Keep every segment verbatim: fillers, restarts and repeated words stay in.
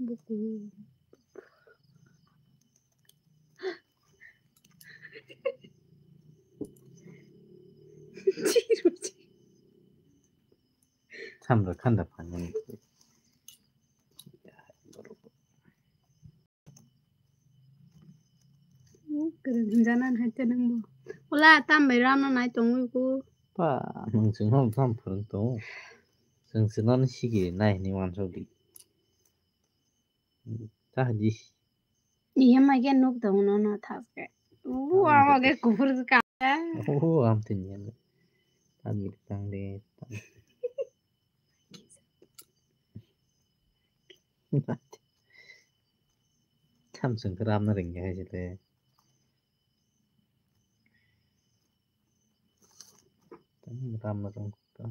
Buku. Samra khanda phangani. Kwrwng hwnjanan hai tei nwngbo. Ola tam bai ramna nai tongwi ko. Pa, nwng chwng ham tam phwrwng tongo. Chwng chwngno sigi nai hwnwi uansuk di. Tahdi. Iya mai khe nuk tongo nono thaske. U amo khe kuphur ka. U am tin ya. Tang di tang de. Tham chwng khe ramna ringya hai se de. Tang ramna rwng kha.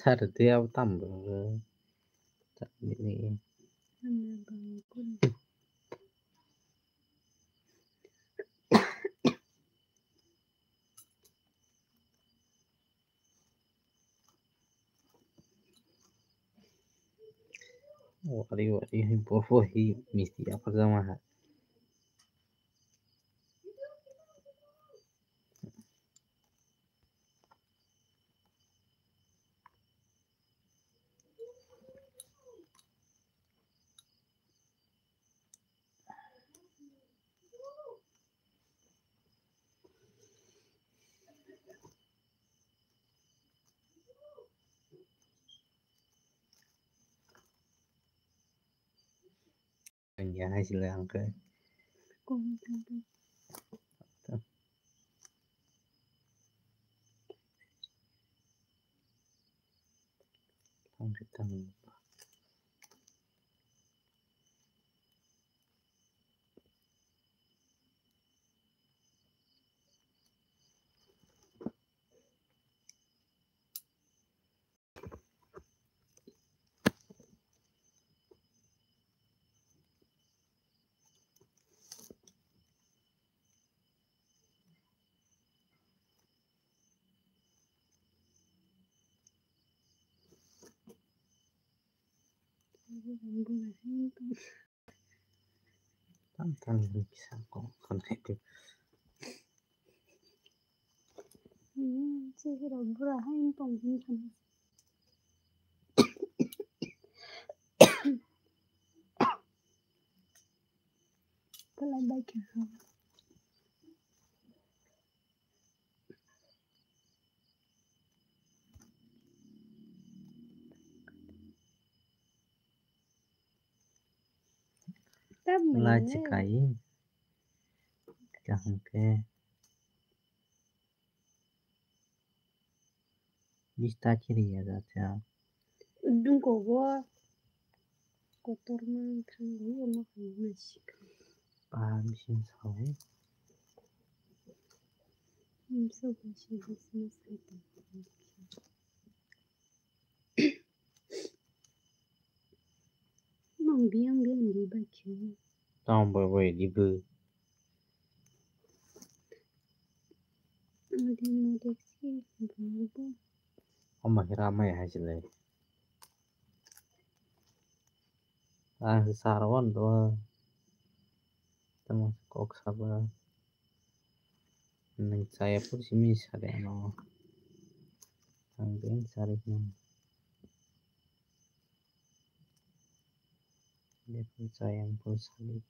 Sar tei abo tamo rwngkha. Wari wari hai bo bo hai misti yapharjakma hai. Ang ya hai sila ang khe. Ang khe tang. Tang tang ni kisa kong kon hai tu. Hmm, sihirok bura hai tong hin kan. Kalai bai kha. Lachi kai. Kaham khe. Bista kiri ya jacha. Dungko bo. Kotor mang thang bo, omo hai ma sikha. Pa bising sao. Hmm, so ba si bising sai ta. Nong biyang biyang di bai khe. Tamo bai bai di bu. Adi mo de si bu bu. Omo hira mai hai sile. Ah, sar wan do. Tamo kok sabo. Nang chaya pur simi sare ano. Ang ding sare no. Dia pun sayang pun sare.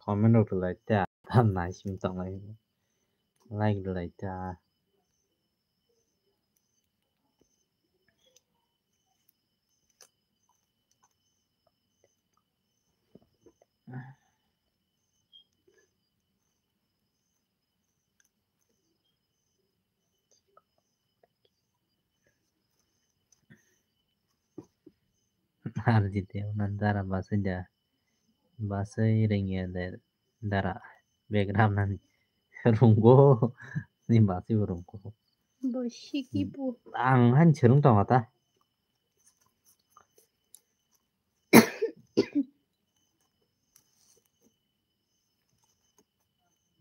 Comment rok rwlai ta. Tam nai simi tonglai. Like rwlai ta. Arjite na dara basai da. Basai rengya de dara. Background nani runggo. Ni basai bo runggo. Bo siki bo. Ang han serung tong ata.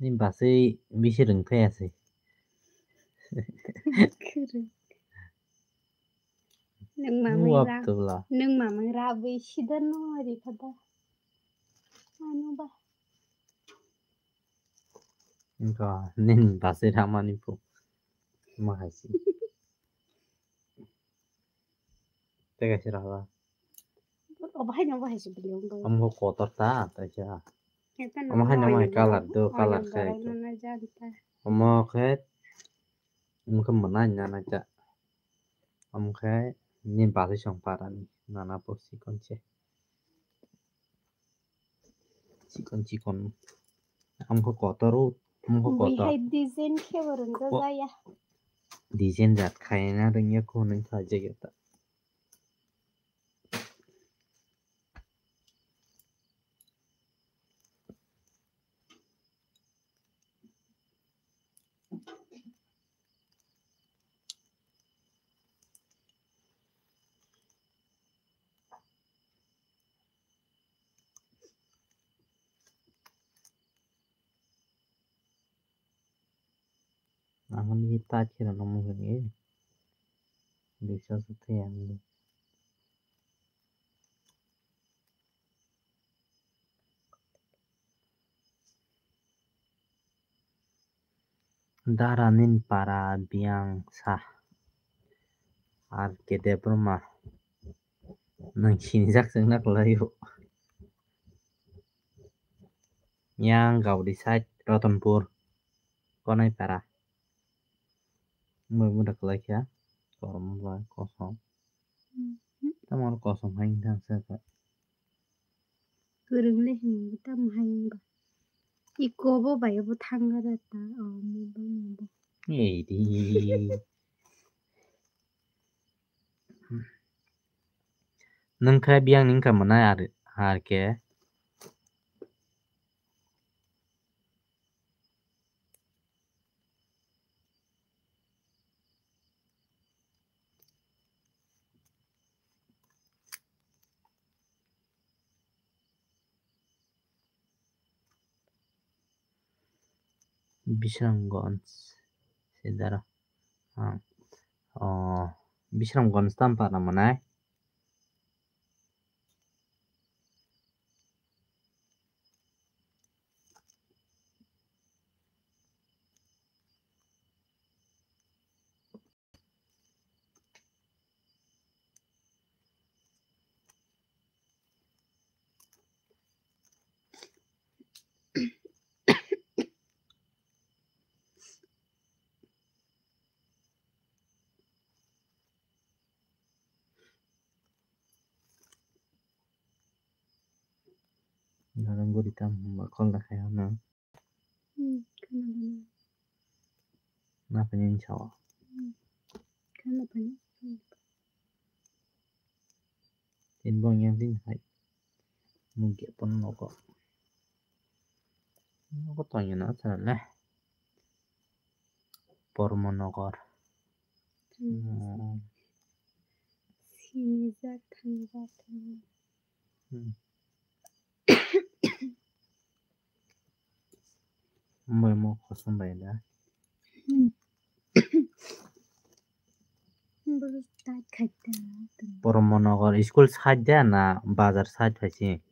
Ni basai bisi rwngthai asai. Kwrwng. Nwng mamung ra. Waptula. Nwng mamung ra bui sida no ri khada. Anu ba. Wngkha nini basai ramani phu. Ma hai si. Tei kaisa rwla. Obo haino obo hai se bwlwi wngwi. Omo kotor ta, taisa. Omo haino omo hai colour do, colour khai. Omo khe, omo khe mwnai nana ja. Omo khe ni basai song parani nana bo sikon se. Chikon chikon. Amkho kotor o, amkho kotor. Bihai design khe bo rwngthok jaya. Design jat khaina rwngya kho nang kha jagata. Ang ni ta khe rw nang mung ni. Duisa se thai ang ni. Dara nini para biyang sa. R K Debbarma. Nwng sinijak chwngna kwlai o. Yang Gaudi side Ratanpur. Konai para. Mui muda kwlai kha. Korom bai kosom. Mhm. Tamo kosom hai wngkha sa kha. Kwrwng le hinwi tamo hai wngkha. Iko bo bai bo thangna da ta. Oh, mo ba mo ba. Ei di. Nwng khe biyang ni wngkha mwnai ar, ar khe. Bisramganj, Sidara. Ah, oh, Bisramganj tam para mwnai. Narang guri tam hwnba call da khai hwnna. Hmm, khwnadi. Na phani ni sao. Hmm, khwnadi phani. Tin bong yang tin hai. Mungke pon nogo. Nogo tanya na asal le. Pormo nogor. Hmm. Sinijak thangjak. Hmm. Mbai mo kosom bai da. Hmm. Bwrwi tai khaita. Pormo nogor school side de na bazar side hai si.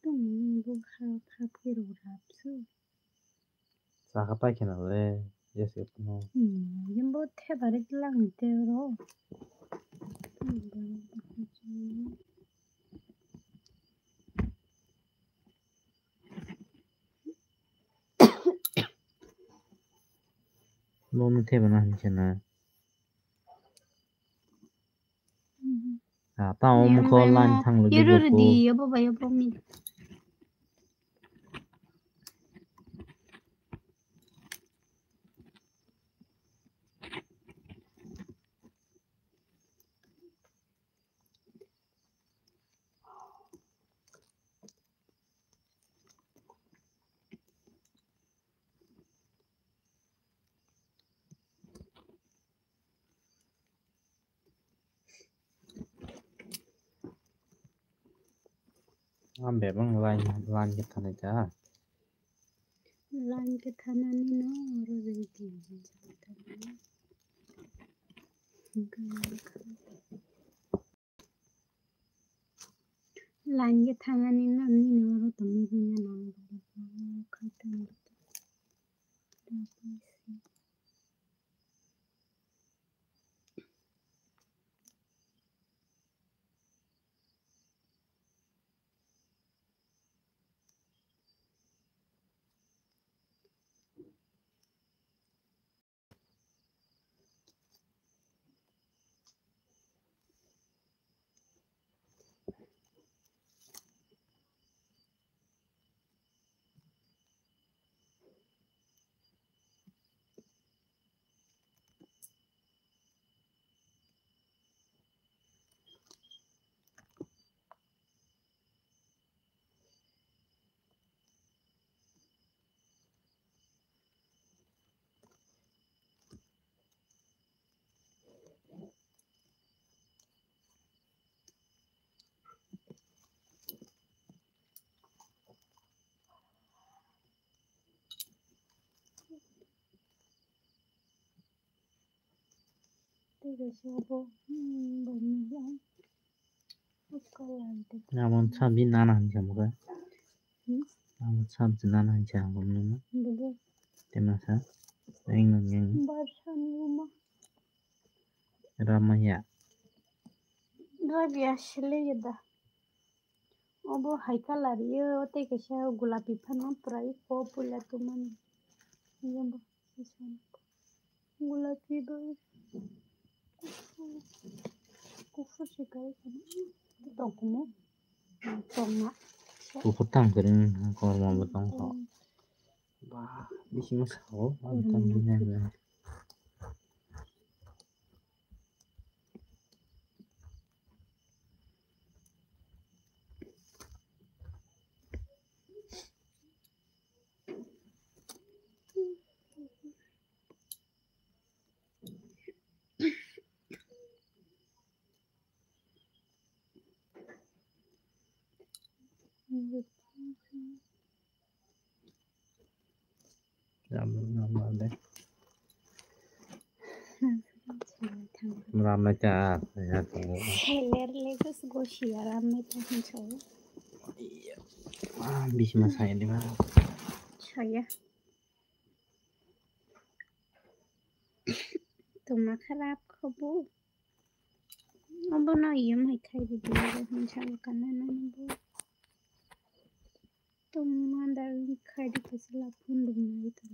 Tong bwkha phap khe rw rap se. Chakha pai kheno le, yes, yes, no. Hmm, yambo thebari lang te ro. Bo no theba na hinse na. Ah, ta omo ko line thang lo. Yoro di, yabo ba yabo mi. Ang bebak line, line khe thanai ta. Line khe thanani no, oro jeng twi jeng thanani. Line khe thanani no, nini oro tongwi rwya nang. Amo sabji nana hinwi samoka. Hmm? Amo sabji nana hinwi samoka. Bubu. Tema sa. Eng nang eng. Barsa ni uma. Ramaya. Doi biya sile yada. Obo hai colour yo, tei kaisa gulapi phano pwrai kok puila tongmani. Gulapi bai kuphur se kai kheno. Tongkhumu. Tongma. Kuphur tang kwrwng kormo bo tongkho. Ba, bisingo sao, ang tang bini. Ramai ta, ya, ta. Seler le gus gosi ya ramai ta hinso. Ah, bisma saya di mana? Saya. Tongma kharap khobo. Obono yum hai khai di di, hinsa kana na bo. Tongma da khai di, kasla phun dum na ito.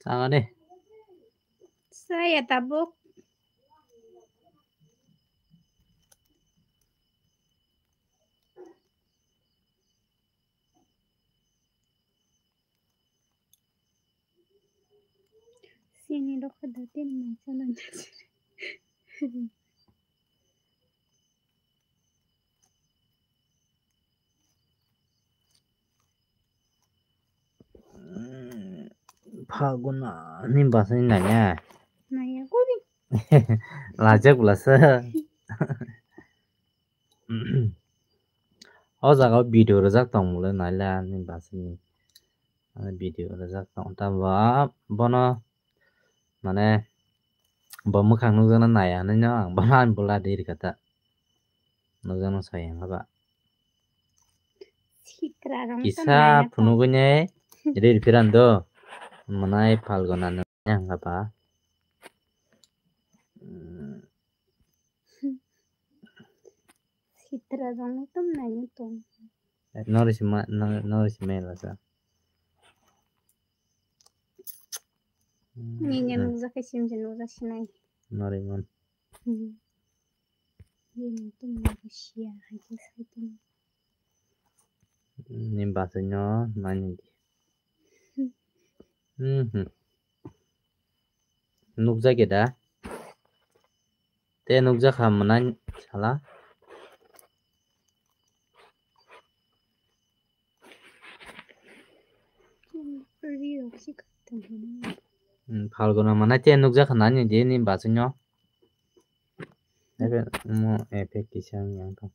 Changa de. Saya tabuk. Sini rok khe da tin mai chana. Phaguna ni bwsai naiya. Naiya kori. Lajak bwlasa. O jaga o video rwjak tong mole naila ni bwsai ni. Video rwjak tong ta ba bono mane Bo mwkhang nukjakna naiya hinwi no ang bono ani bwla de rikha ta. Nukjakna sai ang ba. Sitra rong kisa phunugwi ne rir phiran do. Mwnai Phalguna nung ang ba. Sitra rong tum nai tum. Norisi ma, no-, norisi mela sa. Ni ni nukjak khe simse nukjak sinai. Noriman. Hmm. Ni ni tum nai siya hai khe sai tum. Ni basai no nani di. Hmm. Nukjak ya da. Te nukjak kha mwnai sala. Hmm, Phalguna mwnai te nukjak kha nani di ni basai no. Ebe mo effect kisa yang to.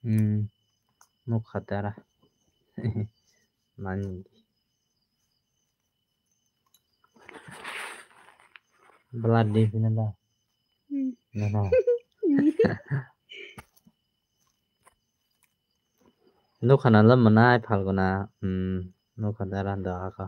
Hmm. Nukha dara. Nani. Blood di pina da. Hmm. Nana. Nukha na lam mwnai Phalguna. Hmm. Nukha dara da aka.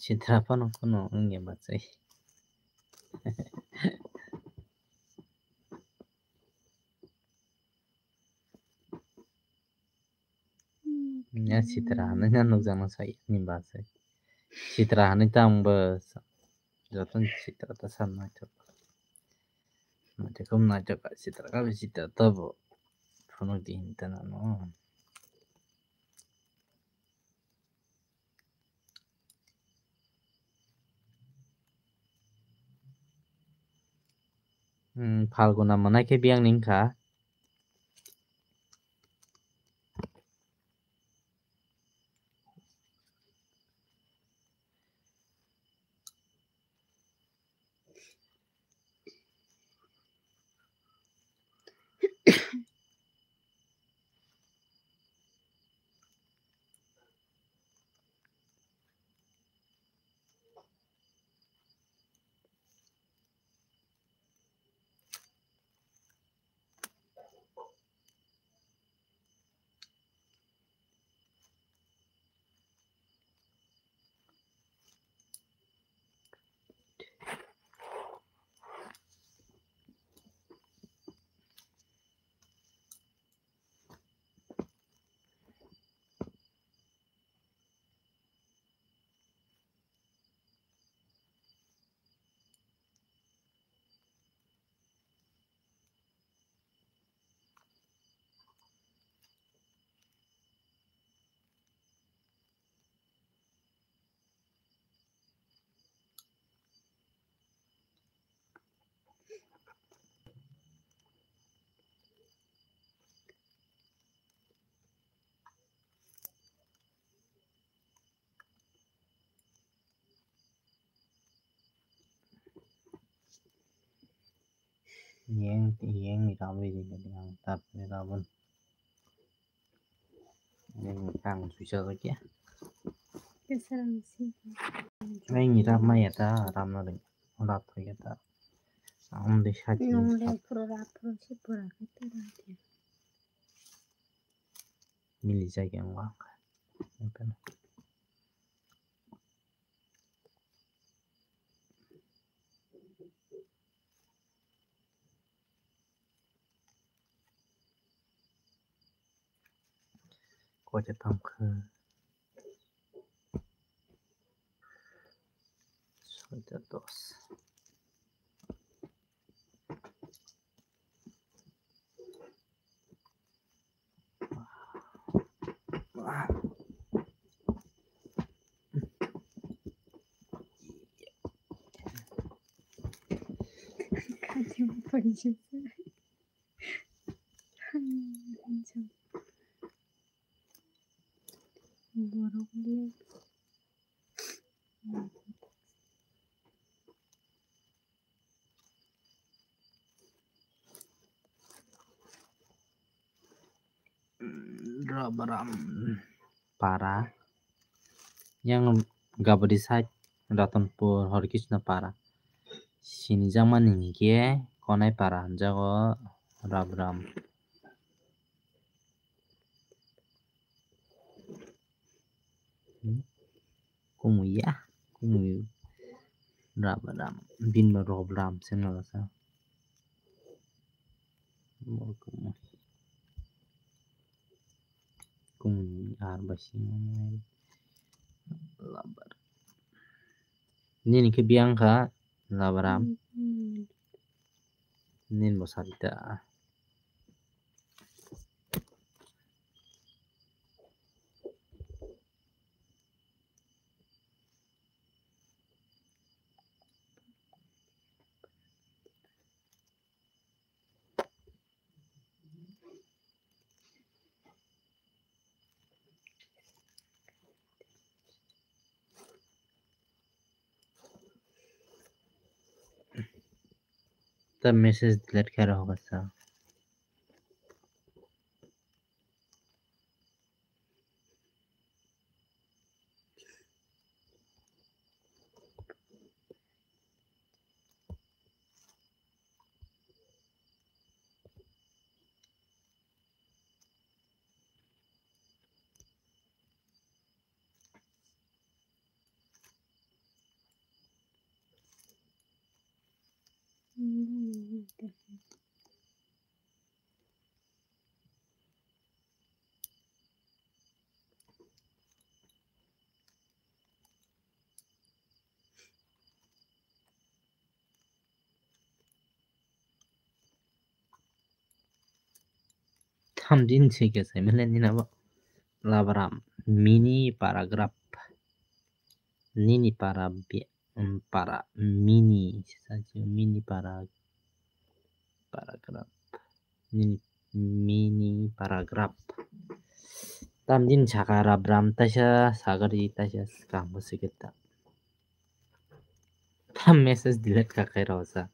Sitra phano kheno wngya bachai. Ya sitra hinwi na nukjakno sai ni bachai. Sitra hinwi ta ang bo sa-, joto ni sitra ta san naithok. Naithok naithok sitra ka sitra ta bo phunuk di hinwi ta nano. Hmm, Phalguna mwnai khe biyang ni wngkha. Yang, yang ni rawi di, di ang tap ni rabun. Yang ni kang suisa lagi ya. Yang ni rap maya ta, rap na ding. Rap thoi ya ta. Ang di sa chi. Nong le pura rap pura si pura kata rap ya. Mili jai yang wang. Koita tongkha? Soita dos. Borok le. Rabaram para. Yang Gabadi side Ratanpur Hare Krishna para. Sinijakmani hinkhe Konai para hinjago Rabaram. Hmm? Kumui ya, kumui. Rabaram, bini ba Robaram se wngna lasa. Kumui. Kumui ar ba sini. Labar. Nini khe biyang kha Labaram. Hmm, hmm. Nini bo sarita. Ta message delete khe rw kha sa. Thamjin se khe sai mele nini abo Labaram mini paragraph. Nini para bi-, um, para mini, mini para, paragraph. Nini mini paragraph. Tamjin saka Rabaram taisa sagari taisa skang bo sikita. Tam message delete ka kai rw sa.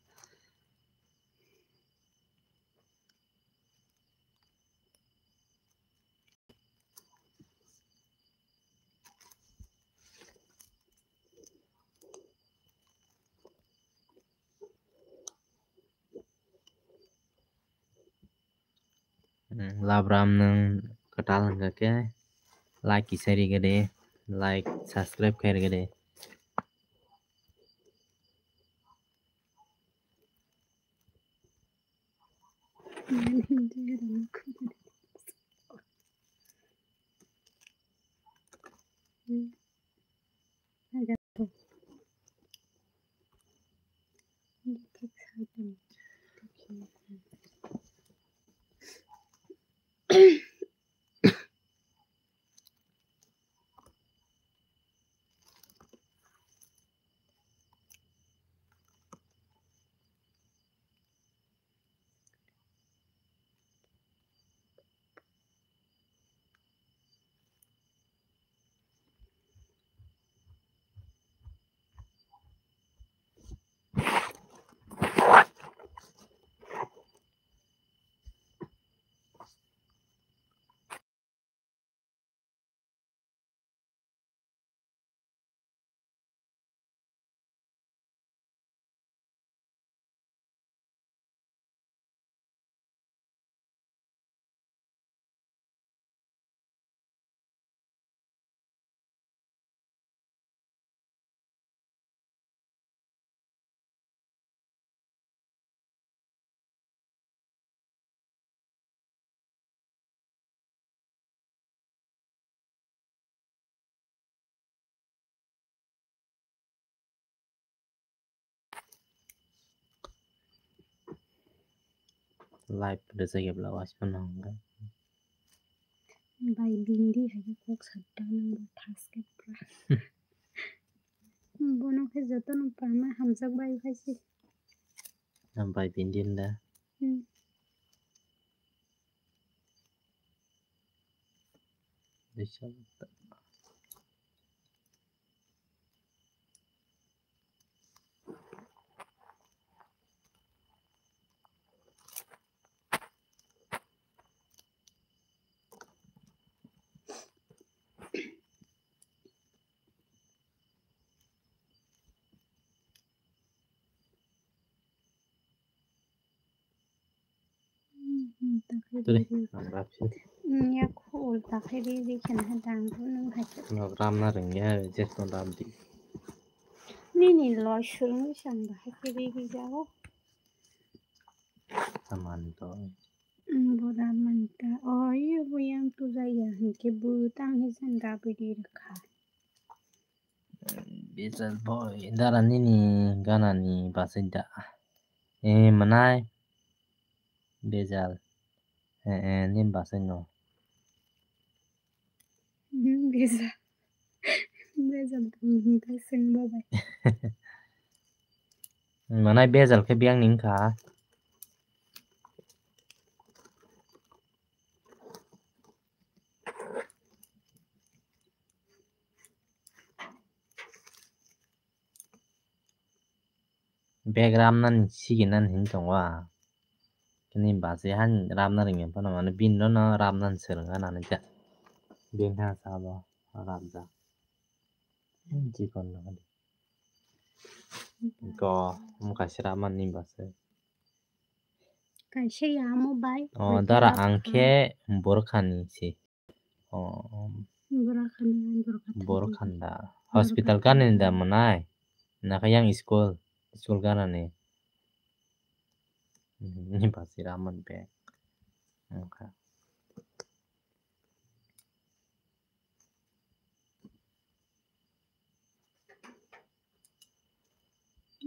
Hmm, Labaram nwng kwtal wngkha khe like kisa rwgwdi, like, subscribe khe rwgwdi. Live rwjak ya bwla waisa no hwnka. Bai bindi hai khe kok satta nang bo thas khe pra. Bono khe jotono pama hamjak bai phai se. Bai bindi da. Hmm. Tuli, ang rap si. Hmm, ya khu ulta khe ri ri khe na dang bu nung hai khe. Nok ram na rwng ya, je ton ram di. Nini loi surung ri sang ba hai khe ri ri ja o. Saman to. Hmm, bo ram man ta. O, iyo bo yang tu ja ya, hwnkhe bo tang hi san rap ri ri kha. Bijal boy, dara nini gana ni basai da. Eh, manai. Bijal. Eh, eh, nini basai no. Hmm, bijal. Bijal tong hwnkhe seng bo bai. Manai bijal khe biyang ning kha. Bag ramnani siginani hinwi tongo ang. Chini bachai han ramna rwngya phano, mane bini no ramnani swrwngya nani khe. Bini ha sabo ramjak. Chikon no. Ko, omo kaisa ramani bachai. Kaisa ya amo bai. O, dara ang khe borkhani si. O, borkhani, borkhani. Borkhani da. Hospital gana ni da manai. Nakha yang school, school gana ni. Ni basi raman bag. Oke.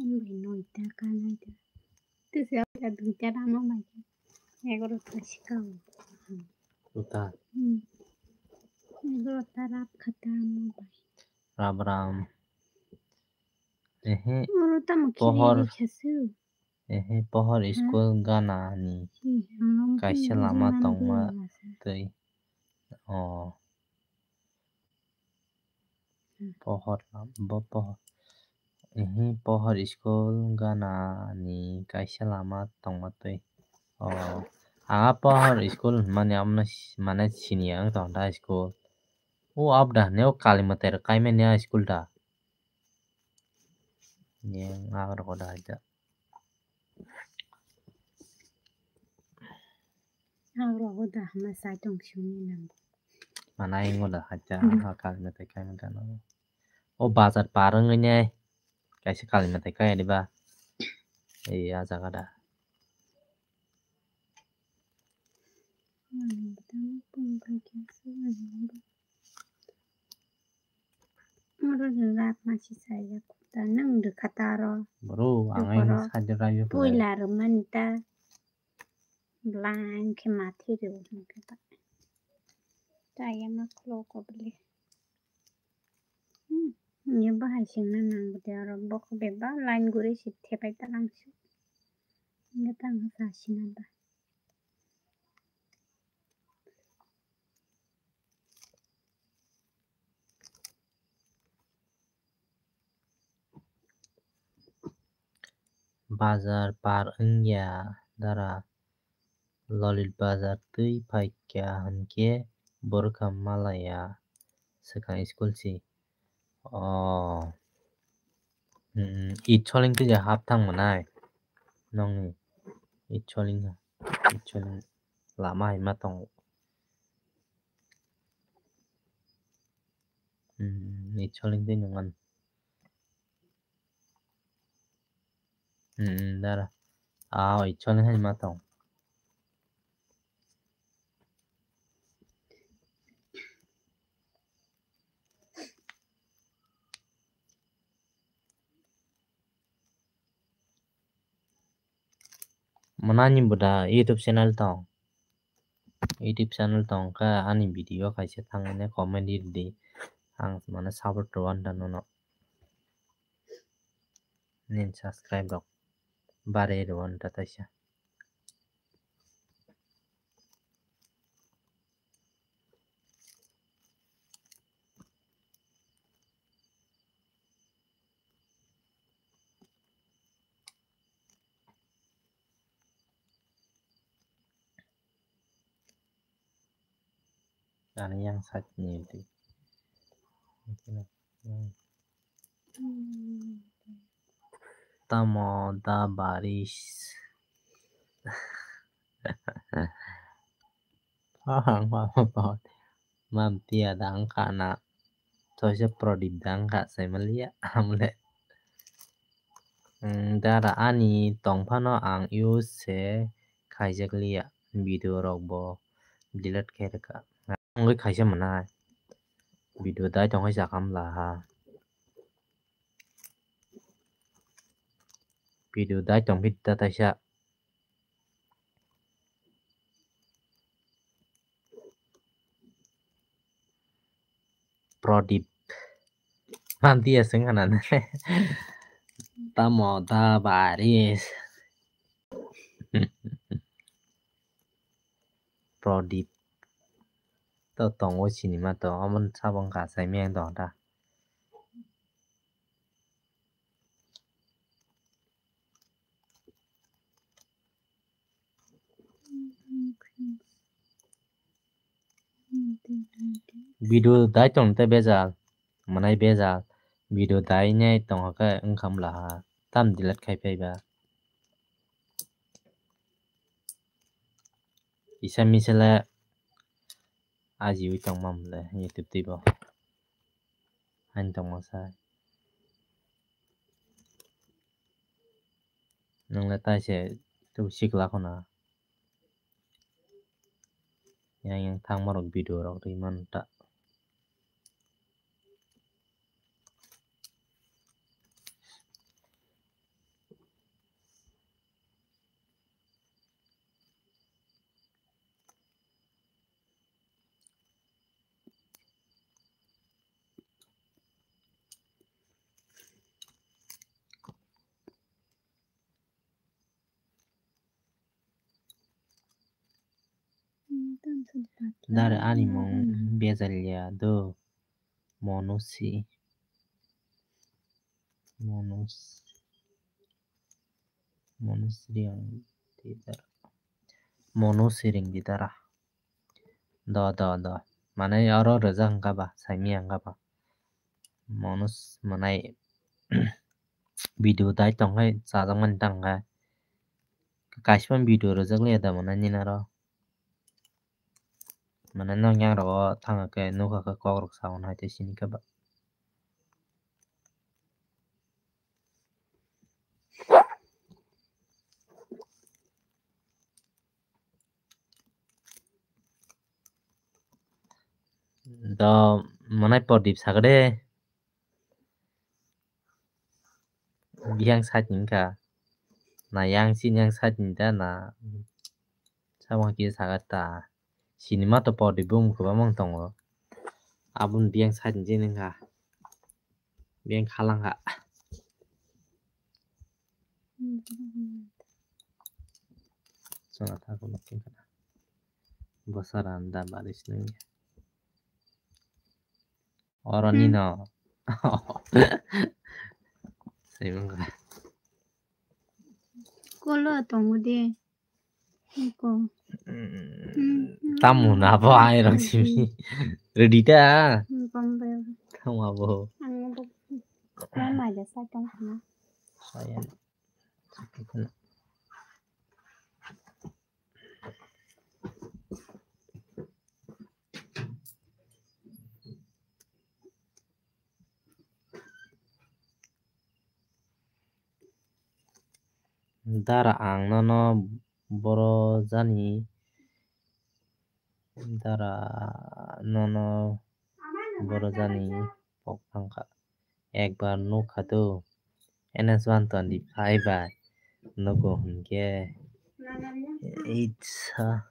Ang bai noita ka naita. Tisi abla duita ramo bai. Egarota sikao. Uta. Hmm. Egarota rap khata amo bai. Rap ram. Ehe. Oro tamo khiri Pohor. Ri khasu. Ehe, pohor school gana ni kaisa lama tongma twi. O. Pohor, bo pohor. Ehe, pohor school gana ni kaisa lama tongma twi. O. Ang a pohor school hwnmani amo no si-, mane siniya wng tong da school. O abda hwnwi o kalimatai rok kaimani a school da. Yang agar ko da haja. Agar ko da hama sai tong sini nang. Mana ingo da haja, hmm, ha kalimatai kaimani da no. O bazar par wngwi ne kaisa kalimatai kaya diba. Iya jaga da. Hmm, tang pung kai kya sa. Oro rwgak masi saya kuta nang rwkha ta aro. Bro, ang ai saja rayo. Puila rwmani ta. Blang khe mathi rw hwnkhe ta. Taya ma khlo ko bwle. Hmm, ye bahai singna nang bwde aro bokho beba line guri si thepai ta lang su. Nge tang sa sina ba. Bazar par wngya dara, Lolit bazar twi phaikha hwnkhe borokha malaya swkang school si. Oh. Hmm, itsoling twi hap thang manai. Nongni itsoling, itsoling lama hai ma tongo. Hmm, itsoling twi nungan. Hmm, dara. Ah, itsoling hai ma tong. Mwnani bo da YouTube channel tong. YouTube channel tong kha ani video kaisa thangmani comment ridi. Ang mane support rwanda nono. Nin subscribe rok bare rwanda taisa. Ani yang side ni di. Tamo da baris. Ang ma ma mam tia dang kha na. Soisa Pradip dang kha sai malia amle. Dara ani tong phano ang use se khaijak liya. Video rok bo delete khai rwkha. Wngwi khaisa mwnai. Video dai tong khe sakam la ha. Video dai tong phi ta taisa. Pradip. Manti ya seng kana ne. Tamo da baris. Pradip. To tongo sinima to. Amon sabong ka sai meng dong ta. Video dai tong te bejal, mwnai bejal, video dai nai tong khe wngkha mla ha, tam delete khai phai ba. Isa misele ajiwi tong mam le YouTube twi bo. Ani tongma sai. Nwngle taise tu sikla khuna. Yang yang thangma rok video rok ri man ta. Dare ani mung bejal ya do. Monusi. Monus. Monus Riang Didara. Monus Riang Didara. Do, do, do. Mane oro rwjak wngkha ba, saimya wngkha ba. Monus mwnai video dai tongkhe chajakmani tangkha. Kaisa video rwjak liya da mwnai nini aro. Mane nok yang rogo thangkhe nukha khe kokrok sawi hai tei sini khe ba. Do mwnai Pradip sakha de. Biyang side ni wngkha. Na yang sini yang side ni da na. Samung kisa sakha ta. Sinima to Pradip bumung kwbangma wng tongo. Aboni biyang side ni wngkha. Biyang khalang kha. Chwla ta ko nokhe kha. Bwsa randa baris nung. Oro nino. Saimung kha. Kolo tongo de. Iko. Tamo na bo ai rok simi. Ready ta? Tamo abo. Ang bo. Mama ja sa tong na. Saya. Sakit na. Dara ang nono boro jani, dara nono boro jani pok thangkha. Ekbar nukha do, N S one twenty five bai nugo hinkhe Itsa.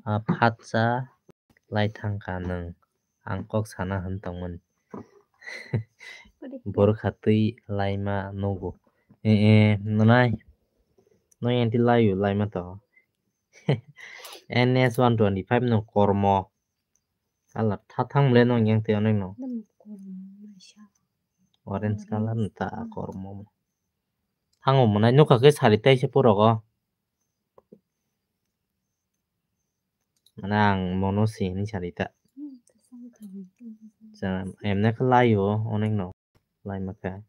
A phatsa lai thangkha nwng. Ang kok sana hwn tongmani. Borok kha twi laima nugo. Eh, eh, nwnai. Nwng enti laio, laima to. N S one twenty-five no kormo. Kalar tha thang le nwng yang twi onek no. Orange colour no ta kormo. Thango mwnai nukha khe sari taisa puro go. Mane ang mono si hini sari ta. Emne khe laio onek no lai makha.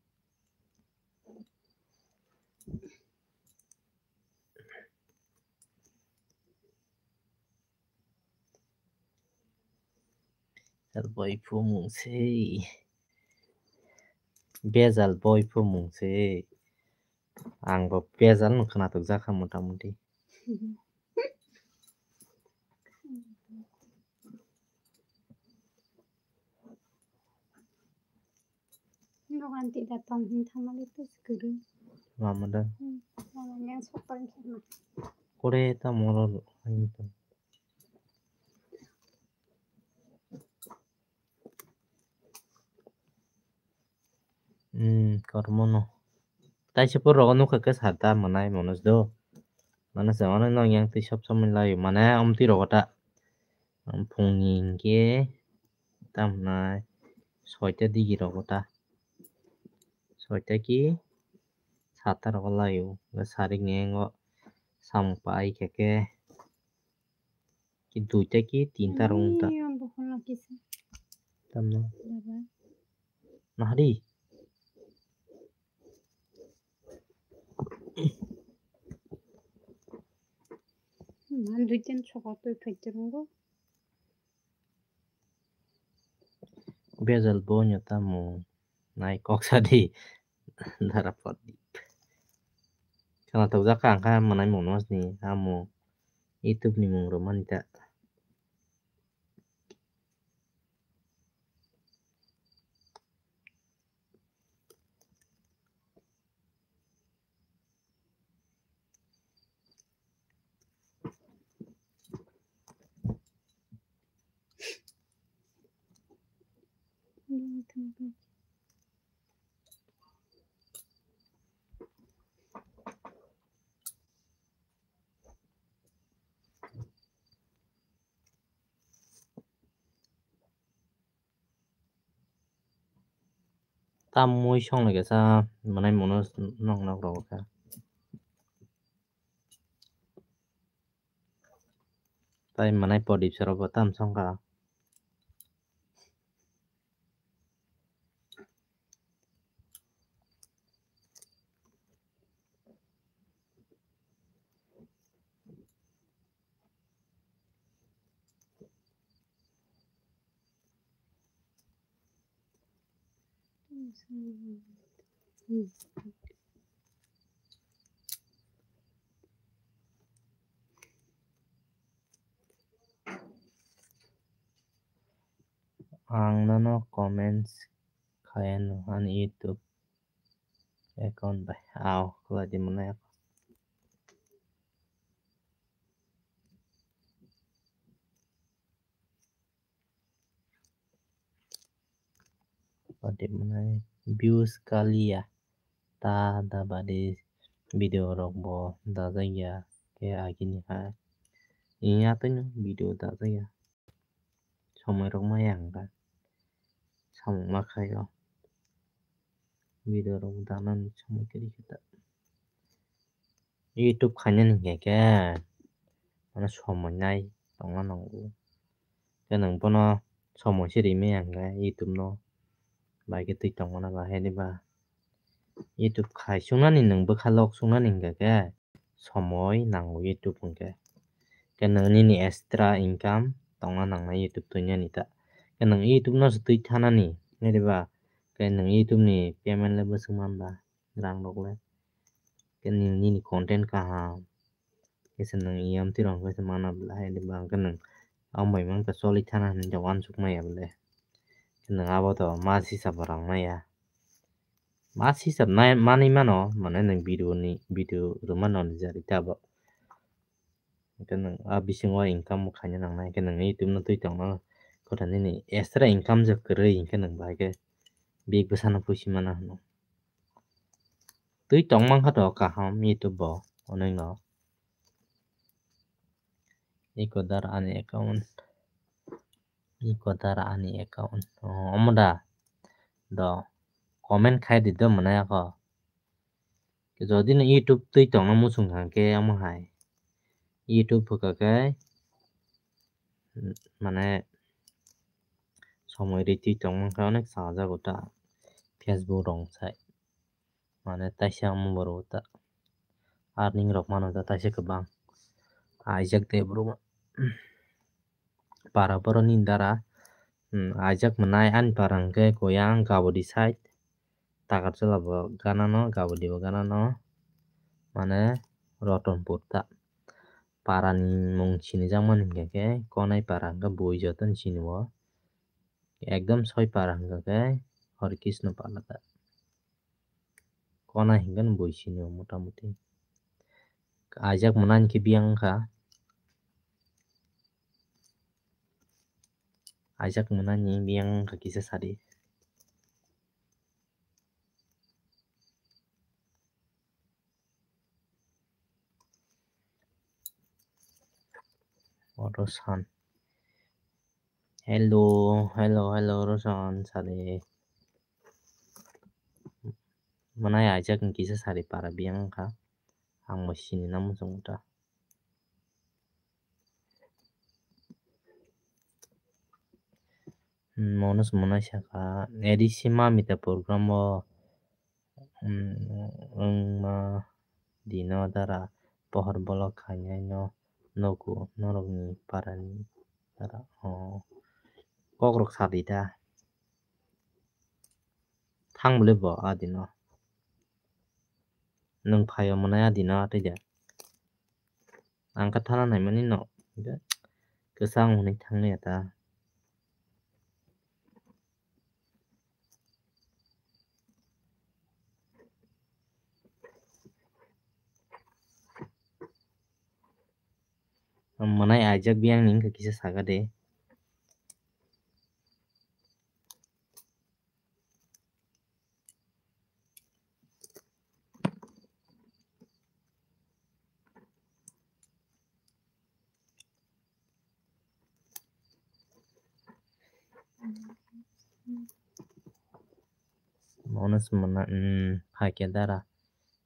Bejal boi phumung se. Bejal boi phumung se. Ang bo bejal no khwnatok jakha mota moti. Dogan tida tong hin thamali tu sikuru. Mama da. Hmm, mama yang sopar kima. Kore ta moro. Hmm, kormo no. Taisa pur rogo nukha khe sar ta mwnai monos do. Mane se ono nong yang twi sob somoi lai mane omtwi rogo ta. Phungni hinkhe tamnai soita digi rogo ta. Soita ki sata rogo laio. Sarik ni engo samung pai khe khe. Ki duita ki tinta rung ta. Ani ang bo hwnla kisa. Tamno. Baba. Nahari. Hmm, ang duita ni sokol twi phai tongo. Bejal bo nyo tamo nai kok sadi. Dara Pradip. Khwnatok jak kha ang kha mwnai mung no sini amo YouTube ni mung rwmani ta. Tam mui song lage sa manai mono nok nok rok kha. Tai manai Pradip sir bo tam song kha. Ang nono comments khaiyano ani YouTube account bai. Ao, khwlai di mwnai ako. Pradip mwnai views kaliya ta da badi video rok bo dajak ya khe agini hai. Iya tei no video dajak ya. Somoi rok maya hwnkha samung ma khaio. Video rok danani somoi kwrwi khe ta. YouTube khainani hinkhe khe mane somoi nai tongna nango. Khe nwng bono somoi se rimaya hinkhe YouTube no bai khe twi tongmana ba, haini ba YouTube khai sungnani nwng bwkha lok sungnani hinkhe khe somoi nango YouTube hinkhe. Khe nwng nini extra income tongna nangnai YouTube twinani ta. Khe nwng YouTube no se twi thanani, haini ba khe nwng YouTube ni payment le bwswk man ba. Rang rok le. Khe nini, nini content kaham. Khe se nwng iyam twi rong khe se mana bla hai de bang khe nwng. Amo bai mang khe choli thana hinwi uansuk maya bole. Khe nwng abo to mas hisab rang maya. Mas hisab nai, manwi mano, mane nwng video ni, video rwma nw nijak ita bo. Hwnkhe nwng a bisingo income bo khaina nangnai, hwnkhe nwng YouTube no twi tongna kotha nini extra income je kwrwi, hwnkhe nwng bahai khe big bwsano puisi mana hwno. Twi tongmang kha to kaham YouTube bo, onek no. Iko dar ani account. Iko dar ani account. Oh, omo da. Do comment khai di do mwnai ako. Jodi no YouTube twi tongna muchung kha khe omo hai. YouTube hwkha khe mane somoi ri twi tongmang kha onek sajago ta Facebook rong sai. Mane taisa omo borok ta earning rok mano ta taisa kwbang. Aijak de borok para boroni dara, hmm, aijak mwnai ani para hwnkhe Koyang Gabodi side, Takarjala bo ganano, Gabodi bo ganano, mane Rotonpur ta. Para ni mung sinijak mani hwnkhe khe Konai para hwnkhe bui jotono sinio. Ekdom soi para hwnkhe khe Hori Krishna para ta. Konai hwnkhe bui sinio motamuti. Aijak mwnani khe biyang wngkha. Aijak mwnani biyang wngkha kisa sadi. Oro san. Hello, hello, hello, Rosan, sadi. Mwnai aijak ni kisa sari para biyang wngkha. Ang bo sini namo chwng ta. Hmm, Manoj mwnai saka, A D C ma mita program o, hmm, wngma dino dara pohor bolok khainai no nugo norokni parani dara, oh, kokrok sadi ta. Thang bwle bo adino. Nwng phaio mwnai adino atwi de. Ang kha thana naimani no. Kwchang hwnwi thangni ata. Mwnai aijak biyang ni wngkha kisa saka de. Manoj mwnai, hmm, phaikhe dara.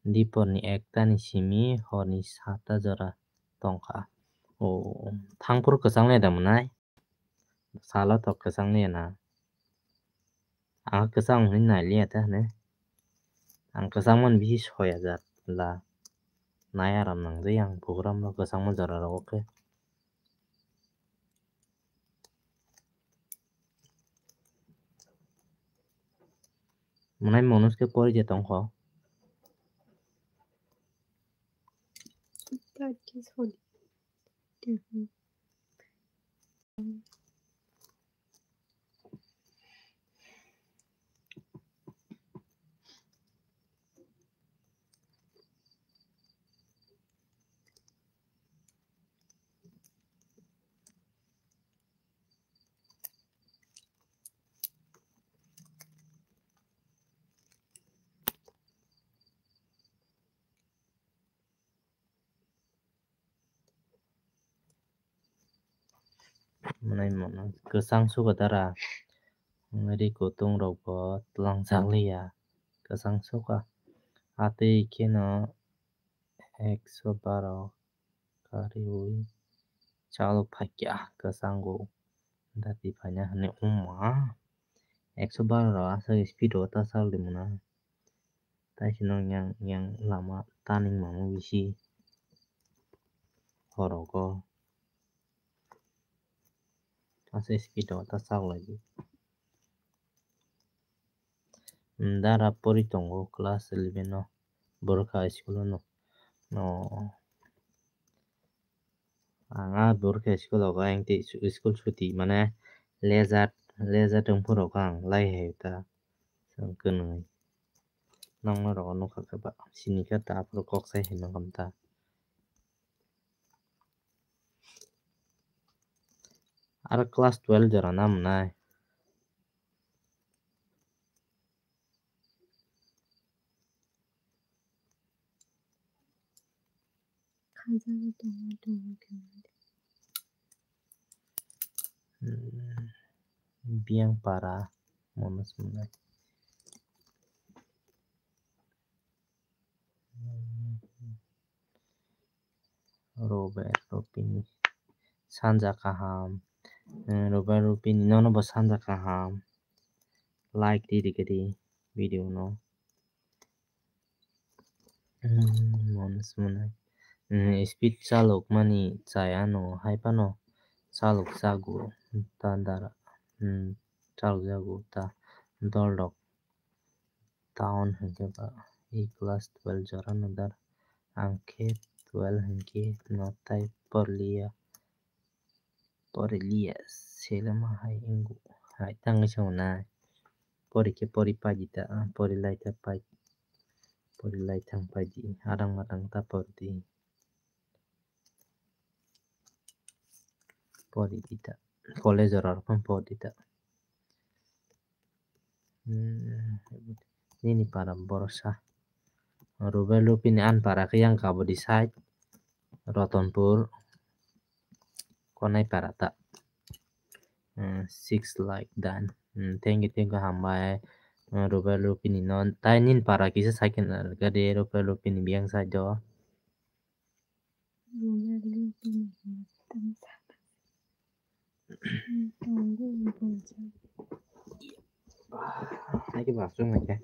Diporni ekta ni simi horni sata jora tongkha. O, thangphuru kwchang le da mwnai. Salo tok kwchang le na. Ang kwchang hwnwi nai liya ta hwnwi. Ang kwchangmani bisi soi hajar la. Nai aram nang jai ang program rok kwchangma jora rogo khe. Mwnai Manoj khe pori je tongkho. Mwnai mano kwchang suka dara. Ri kutung rok bo tlangjak liya. Kwchang suka. Atwi kheno ekso baro kariui chalo phaikya kwchango. Dati phaina hwnwi wngma. Ekso baro rok aswk speed o ta chal di mwnai. Taisino yang, yang lama turning mamo bisi horogo. Aswk speed o ta chak lai di. Dara pori tongo class eleven o, Borokha school o no. No. Ang a Borokha school o, ang tei school chuti mane leisure, leisure tong phuru ang lai hai ta. Chwng kwnwi. Nokno rogo nukha khe ba sini khe ta aphuru kok sai hai nangkha ta. Aro class twelve jora na mwnai. Khanjagwi tongwi tongwi khe. Hmm, Biyang para mono swngnai. Robert Rupini sanja kaham. Hmm, Robert Rupini nono bo sanja kaham. Like di di kedi video no. Hmm, mono swngnai. Hmm, speed chalok mani chaya no hai phano chalok jago ta dara. Hmm, chalok jago ta dol rok. Town hinkhe ba e class twelve jora no dar. Ang khe twelve hinkhe no tai porliya. Poriliya selema hai wngkha hai tangwi se hwnna. Pori khe pori pai di ta, pori lai ta pai, pori lai thang pai di, adang madang ta pori di. Pori di ta, college rok phano pori di ta. Hmm, nini para borok sa. Rubel Rupini ani para khe yang kabodi side Rotonpur Konai para ta. Hmm, six like done. Hmm, thank you, thank you, hambai. Hmm, Rubel Rupini no. Tai nini para kisa second gade Rubel Rupini biyang side o. Hai ke bathroom hai ke.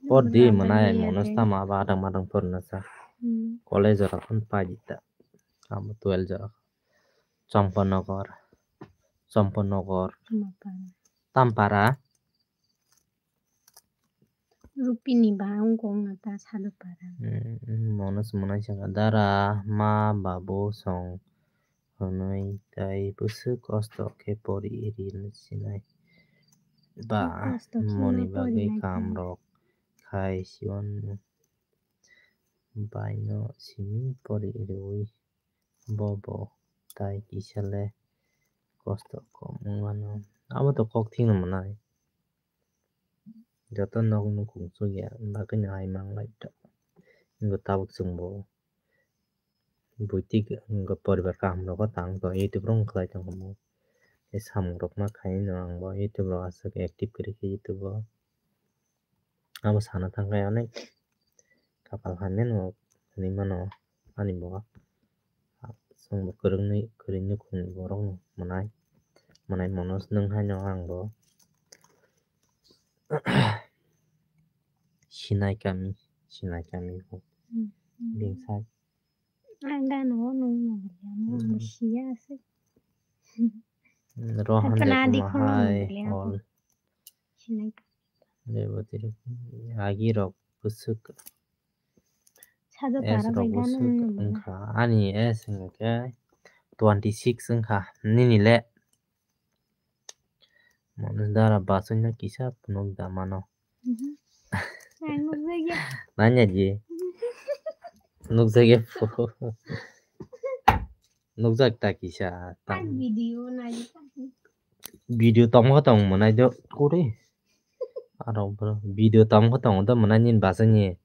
Por di mwnai mono tama ba adang madang por na sa. Hmm. College rok phano pai di ta. Amo twelve jora. Chomponogor. Chomponogor. Chomapara. Tampara. Rupini ba wngkha wngna ta Sadupara. Hmm, mono se mwnai saka dara ma babu song hwnwi tai bwswk kosto khe pori ri sinai ba. Kosto kheno moni bagwi pori nai kha. Kam rok khai siwan baino simi pori riwi. Bo bo tai kisa le kosto kom wngmano. Abo to kok thikno mwnai. Joto nok nukhung chukya bagwino hai manglai ta. Wngkha tabuk chwngbo buitik wngkha poribar kaham rogo tang to YouTube rok wngkha lai tongkha mo. Tei samung rok ma khaino ang bo YouTube rok aswk active kwrwi khe YouTube o. Abo sana thangkhe onek kapal hamya no hinwi mano ani bo. Chwngbo kwrwngni, kwrwini khungni borokno mwnai, mwnai mono se nwng haino ang bo. Sinai kami, sinai kami bo. Hmm, hmm. Bini sak. Ang gana o nwng nang ya, mo Hmm. siya se. Rohan Apna de adi kuma khulum hai bole ol. Sinai. Reboti rok agi rok bwswk. Sajo S para rok bai gana bwswk nang wngkha. Ani S wngkha khe twenty six wngkha. Nini le? Manus dara baswkno kisa phunuk da mano. Mhm. Ang nukjakya. Nanya di. Nukjakya phu. Nukjak ta kisa. Ang video nai. Video tongmo tong mwnai do kuri. Aro bro video tongmo tong do mwnai nini baswkni.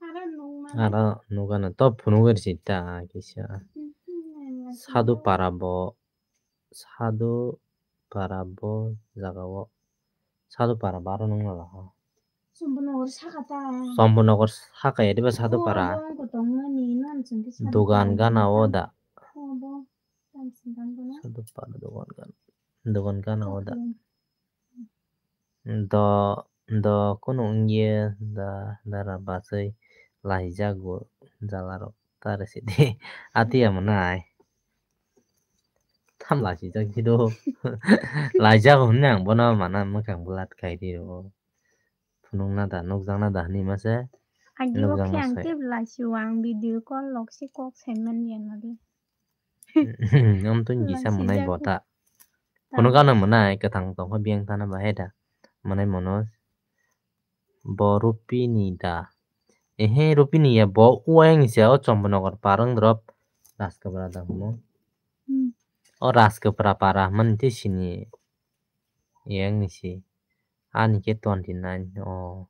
Aro nukmano. Aro nukano to phunuk risi ta kisa. Mhm. Sadu para bo. Sadu para bo jaga o. Sadu para bo aro nung nala ha. Sombonogor saka ta. Sombonogor saka ya diba Sadu para. Dogan gana o da. Sadu para dogan gana. Dogan gana o da. Do, do, kunu wngye da, dara basai laijago jala rok tare sidi. Atiya mwnai. Tham laijak hido. Laijak hwnwi ang bono mana mwkhang bwlat khai di rw. Phunukna da, nukjakna da hwnwi mase. Agi o nukjakna khe ang sai. Tei laisio ang video call lok se kok saiman ya nadi. Amtwini kisa mwnai bota. Phunukano mwnai kwthang tongkha biyang thana bahai da. Mwnai mono. Bo Rupini da. Ehe, Rupini ya bo uayang ni se o Chompanagar parang drop Rajkapra da hwnmo. Hmm. O Rajkapra para hwnmani tei sini yang ni si. Ani ke twenty nine o.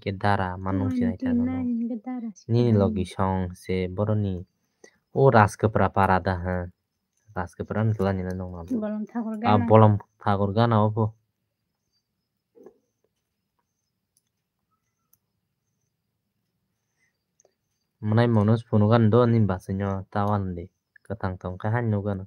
Ke dara manung sinai ta no. Twenty nine ke dara si. Nini logi song se boroni. O Rajkapra para da ha. Rajkapra ni kela ni na nong na. Bolom Thakur Ah, gana. Bolom Thakur gana obo. Mwnai mono phunukgani do nini bwswino ta uanw di. Kwthang tong khe haino nukgano.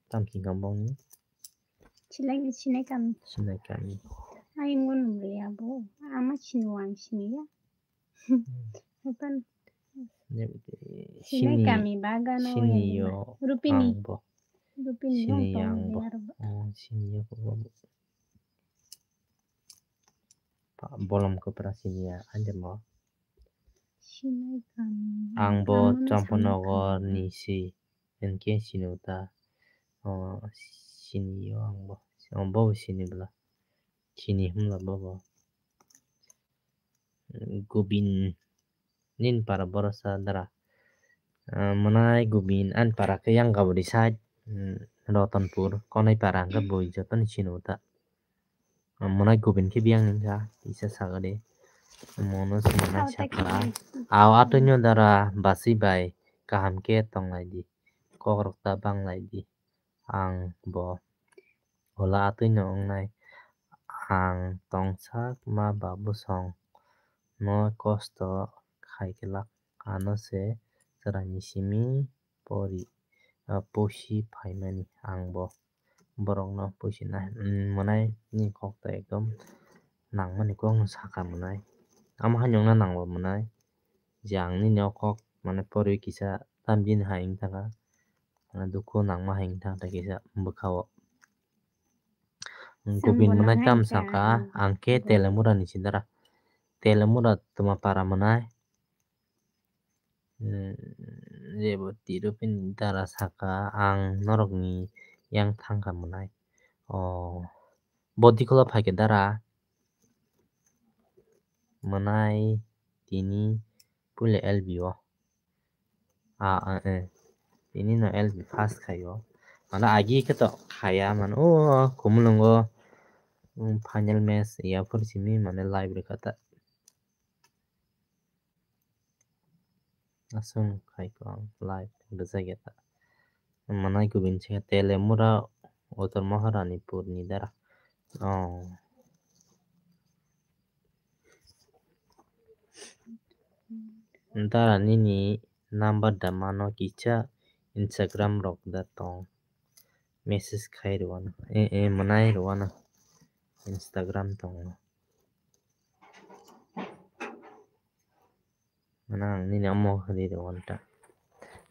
Tamo khe kha bongni? Silai, sinai kami. Sinai kami. Ai ngun mri abo. Ama sini wan sini ya. Hapan. Sinai kami bagano sini yo. Rupini. Ang bo. Rupini sini yo ang bo. Oh, sini yo bo. Bolom kwpra sini ya, anjamo. Sinai kami. Ang bo Champanagar ni si, hinkhe sini ta. Oh, sini yo ang bo. Oh, bo sini bla. Sini hwnla bo bo. Gubin nini para borok sa dara. Ah, mwnai Gubin ani para khe yang gaburi side, mm, Rotonpur, Konai para hwnkhe bui jotono sini ta. Ah, mwnai Gubin khe biyang ni wngkha, kisa saga de. Mono se mwnai sakha. Aw atwino dara basi bai kaham khe tonglai di. Kokrok ta banglai di. Ang bo ola atwino wngnai. Ang tongsak ma ba bwsong no kosto khai glak. Ano se chwraini simi pori, ah, pusi phaimani. Ang bo borokno pusi nai, mm, mwnai ni kok to ekdom nangmani kok no sakha mwnai. Amo hai nokna nangba mwnai. Je ang nini o kok mane pori kisa tamjini hai wngthangkha. Mane dukhu nangma hai wngthang tei kisa bwkha o. Gubin mwnai tam saka, ang khe Telemura ni si dara. Telemura twma para mwnai. Hmm, jebo tiro pini dara saka, ang norok ni yang thangkha mwnai. Oh, body kolo phaikhe dara. Mwnai tini puila L B o. Ah, ah, eh. Tini no L B first khaio. Mane agi khe to khaya mano. O, o, Khumulwngo, um, final match ya phur simi mane live rwkha ta. Aswk khai ko ang live rwjak ya ta. Mwnai Gubin se Telemura Uttor Maharani pur ni dara. Oh. Dara nini number da mano kisa Instagram rok da tong. Message khai rwano. Eh, eh, mwnai rwano. Instagram tongo. Mane ang nini omo ri rwano ta.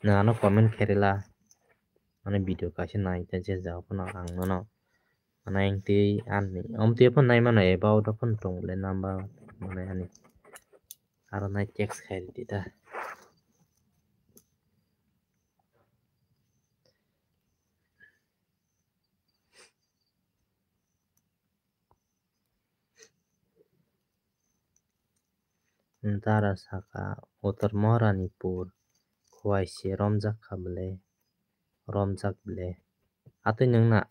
Nwng ano comment khe rwla. Ani video kaisa nai ta je jao phano ang nono. Mane ang twi ani, om twi phano nai mano about phano tong le number mane ani. Aro nai text khai rwdi ta. Dara saka, Uttor Maharani pur, Khowai se romjak kha bwle, romjak bwle. Atwi nwng na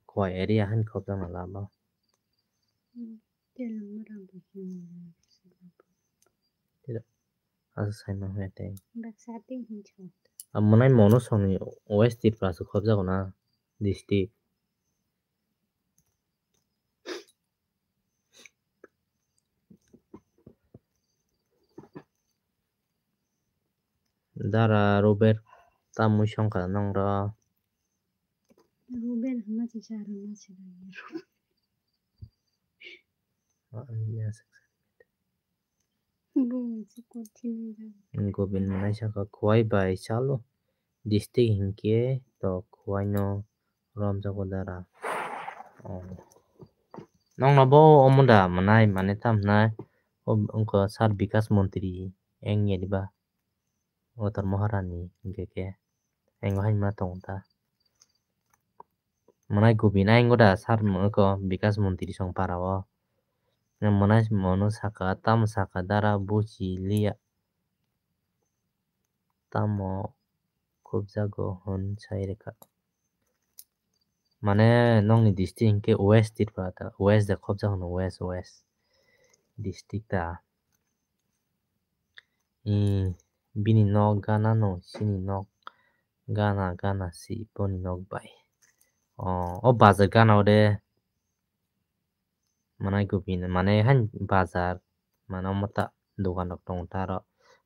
Khowai area han khobjakna lama. Hmm, Telemura bo hinwi. Tira, asa saima hwya tei. Baksa tei hinwi. Amo nai mono songni West Tripura se khobjago na district. Dara Robert, tamwi songkha nongro? Robert hwnma se sa rwma se. Gobin mwnai saka, Khowai bai chalo district hinkhe to Khowai no romjago dara. Oh. Nongno bo omo da mwnai, mane tam hwnai, o wngkha sir Bikas Montri, eng ya diba, Uttor Maharani hinkhe khe, engo hai ma tongo ta. Mwnai Gobin ayang goda sar mwngo Bikas Montri song para o. Mwnai mono saka, tamo saka dara buji liya. Tamo khobjago hwn sai rwkha. Mane nokni district hinkhe West Tripura ta, West de khobjak hwno, West, West district ta. Ee, bini nok gana no, chini nok gana, gana si boni nok bai. O, o bazar gana o de. Mwnai Gobin, mane hain bazar, mane omo ta dogan rok tongo ta aro.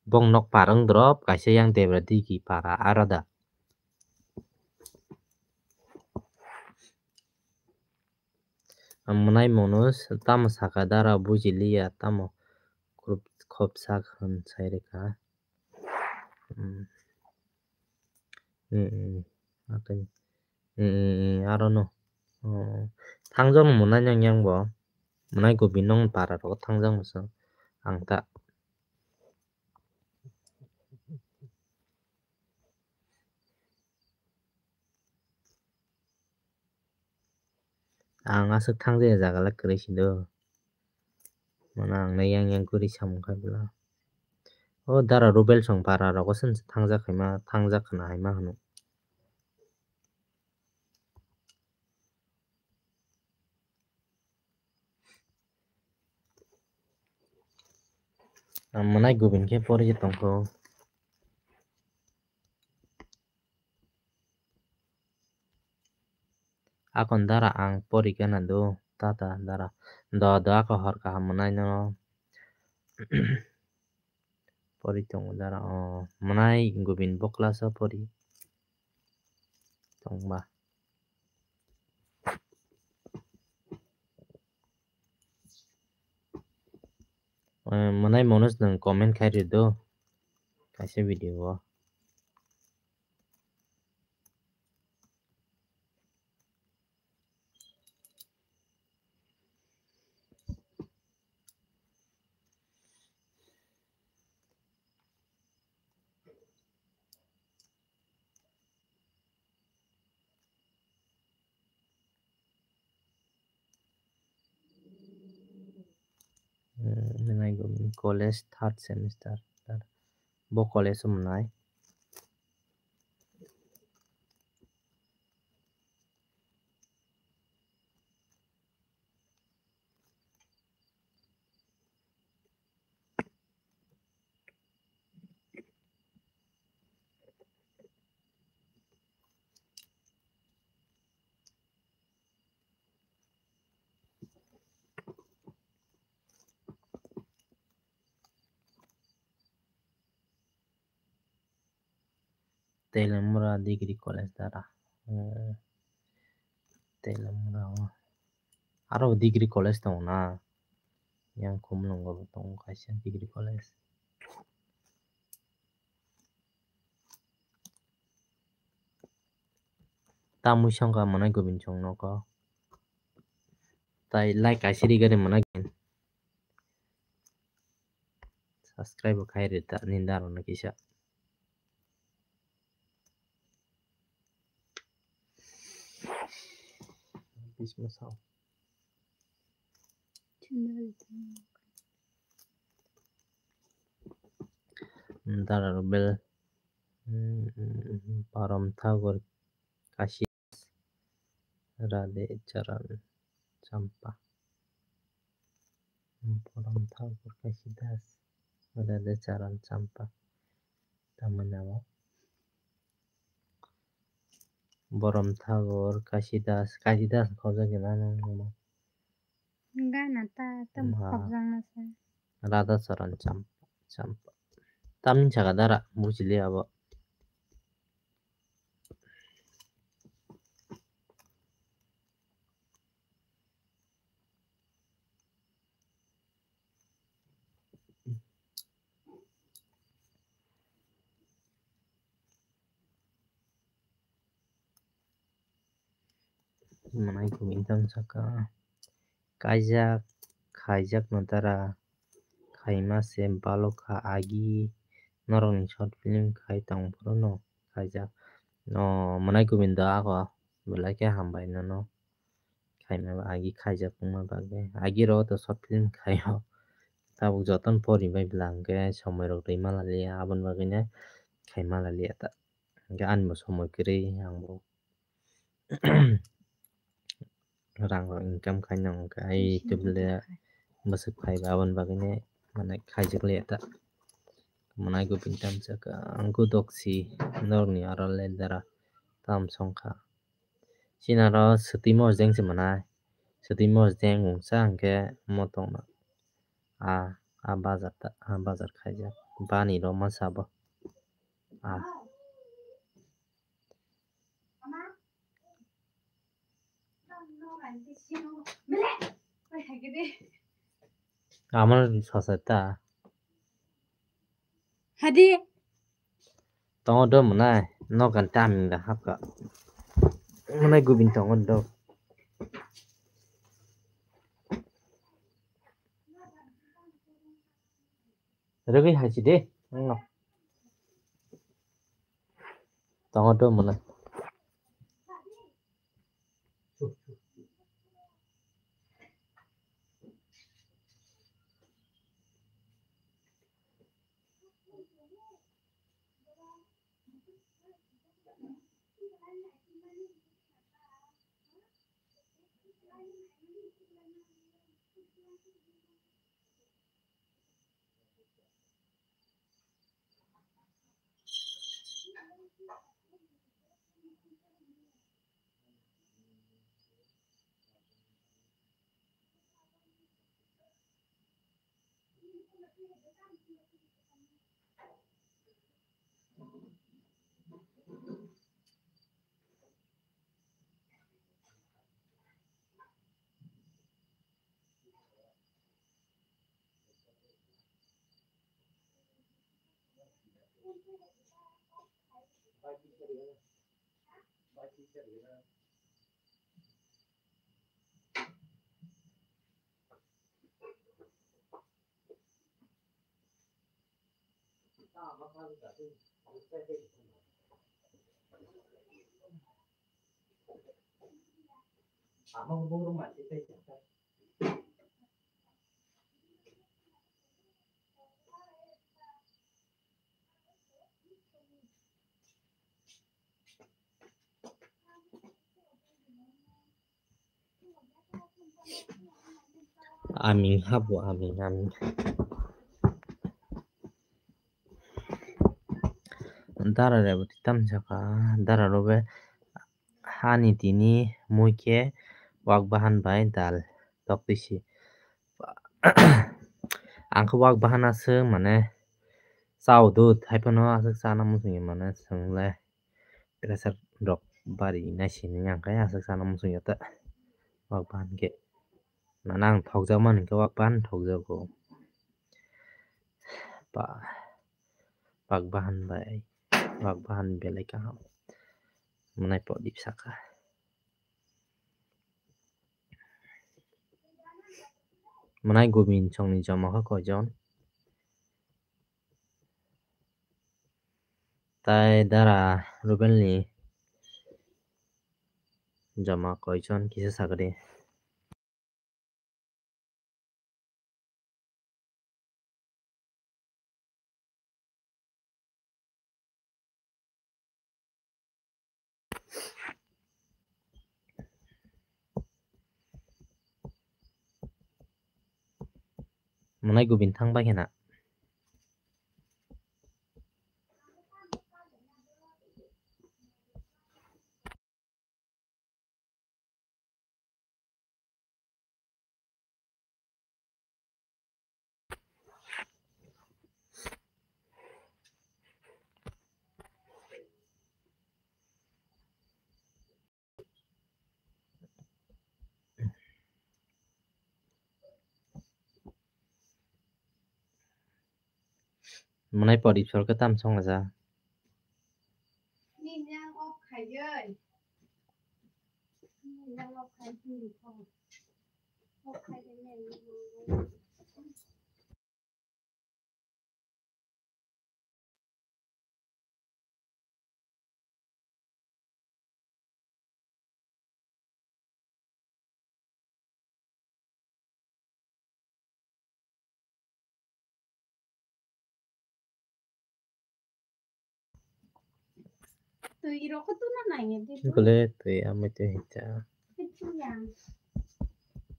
Bong nok par wng drop, kaisa yang debra digi para aro da. Mwnai mono tamo saka dara buji liya, tamo khop sak hwn sai rwkha. Hmm. Hmm, hmm, hmm. Atwng. Hmm, hmm, hmm, aro no. Oh. Thangjak no mwnai nang yang bo. Mwnai Gobin nong para rogo thangjak no so. Ang ta. Ang aswk thangjaya jaga le kwrwi si do. Mano ang nai yang yang kwrwi samung kha bwla. O dara Rubel song para rogo se thangjak khaima, thangjak khna haima hwno. Ang mwnai Gobin khe pori tongkho. Akon dara ang pori gana do, tata dara. Do, do, ako hor kaham mwnai no. Pori tongo dara, o, mwnai Gobin bo class o pori tongba. Eh, mwnai Manoj nwng comment khai rw do kaisa video o. Hmm, nai go college third semester. Bo college o mwnai. Telamura Degree College dara. Hmm. Telamura o. Aro degree college tongo na. Yang Khumulwngo bo tongo kaisa degree college. Tamwi songkha mwnai Gobin song nogo. Tai like kaisa rigari mwnai. Subscribe bo khai rw ta nini dara no kisa. Bisma sao. Dara Rubel, mm, Parom Thakur, Kashi, Radhe Charan Champa. Parom Thakur, Kashi Das, Radhe Charan Champa. Tamoni amo. Borom Thakur, Kashi Das, Kashi Das khobjak gana nang nang. Gana ta, tam khobjak na sa. Radha Charan Champa, Champa. Tamni jaga dara, bujili abo. Mwnai Gobin tang saka. Kaijak, khaijak no dara, khaima se balok kha agi norokni short film khai tong phuru no khaijak. No, mwnai Gobin da ako. Belai khe hambai nono khaima agi khaijak wngma bagwi. Agi ro to short film khaio. Tabuk jotono pori bai bwla hwnkhe somoi rok rwima laliya, aboni bagwino khaima laliya ta. Hwnkhe ani bo somoi kwrwi, ang bo rang rok income khaina hwnkhe ai YouTube le bwswk phaiba, aboni bagwino mane khaijak liya ta. Mwnai gubin tamjak ang kudoksi norokni aro le dara tam songkha. Chini aro swtwi mosdeng se mwnai. Swtwi mosdeng mungsa hwnkhe omo tongma. A, a bazar ta, a bazar khaijak. Bani rw masa bo. A. Amar sasa ta. Hadi. Tongo do mwnai, nokan taming da hapka. Mwnai gubin tongo do. Rwgwi hai si de, wngno. Tongo do mwnai. Aming habo aming aming. Dara rebo titam saka dara robe hani tini mui khe wak bahan bai dal tok twi si. Ang khe wak bahan aswk mane chao dud hai phano aswk chana muchungya mane chwng le pressure rok bari nai sini ang khe aswk chana muchungya ta wak bahan khe. Mane ang thokjak mani khe wak bahan thokjago. Ba, wak bahan bai, wak bahan belai kaham. Mwnai podi saka. Mwnai gubin chongni joma kha koijon? Tai dara Rubelni joma koijon kisa sakadi. Mwnai gubin thang bai khena. Mwnai pori sorkhe tam song ja. Twi rok khe tuna nai di. Gole twi amai twi hinta. Twi yang.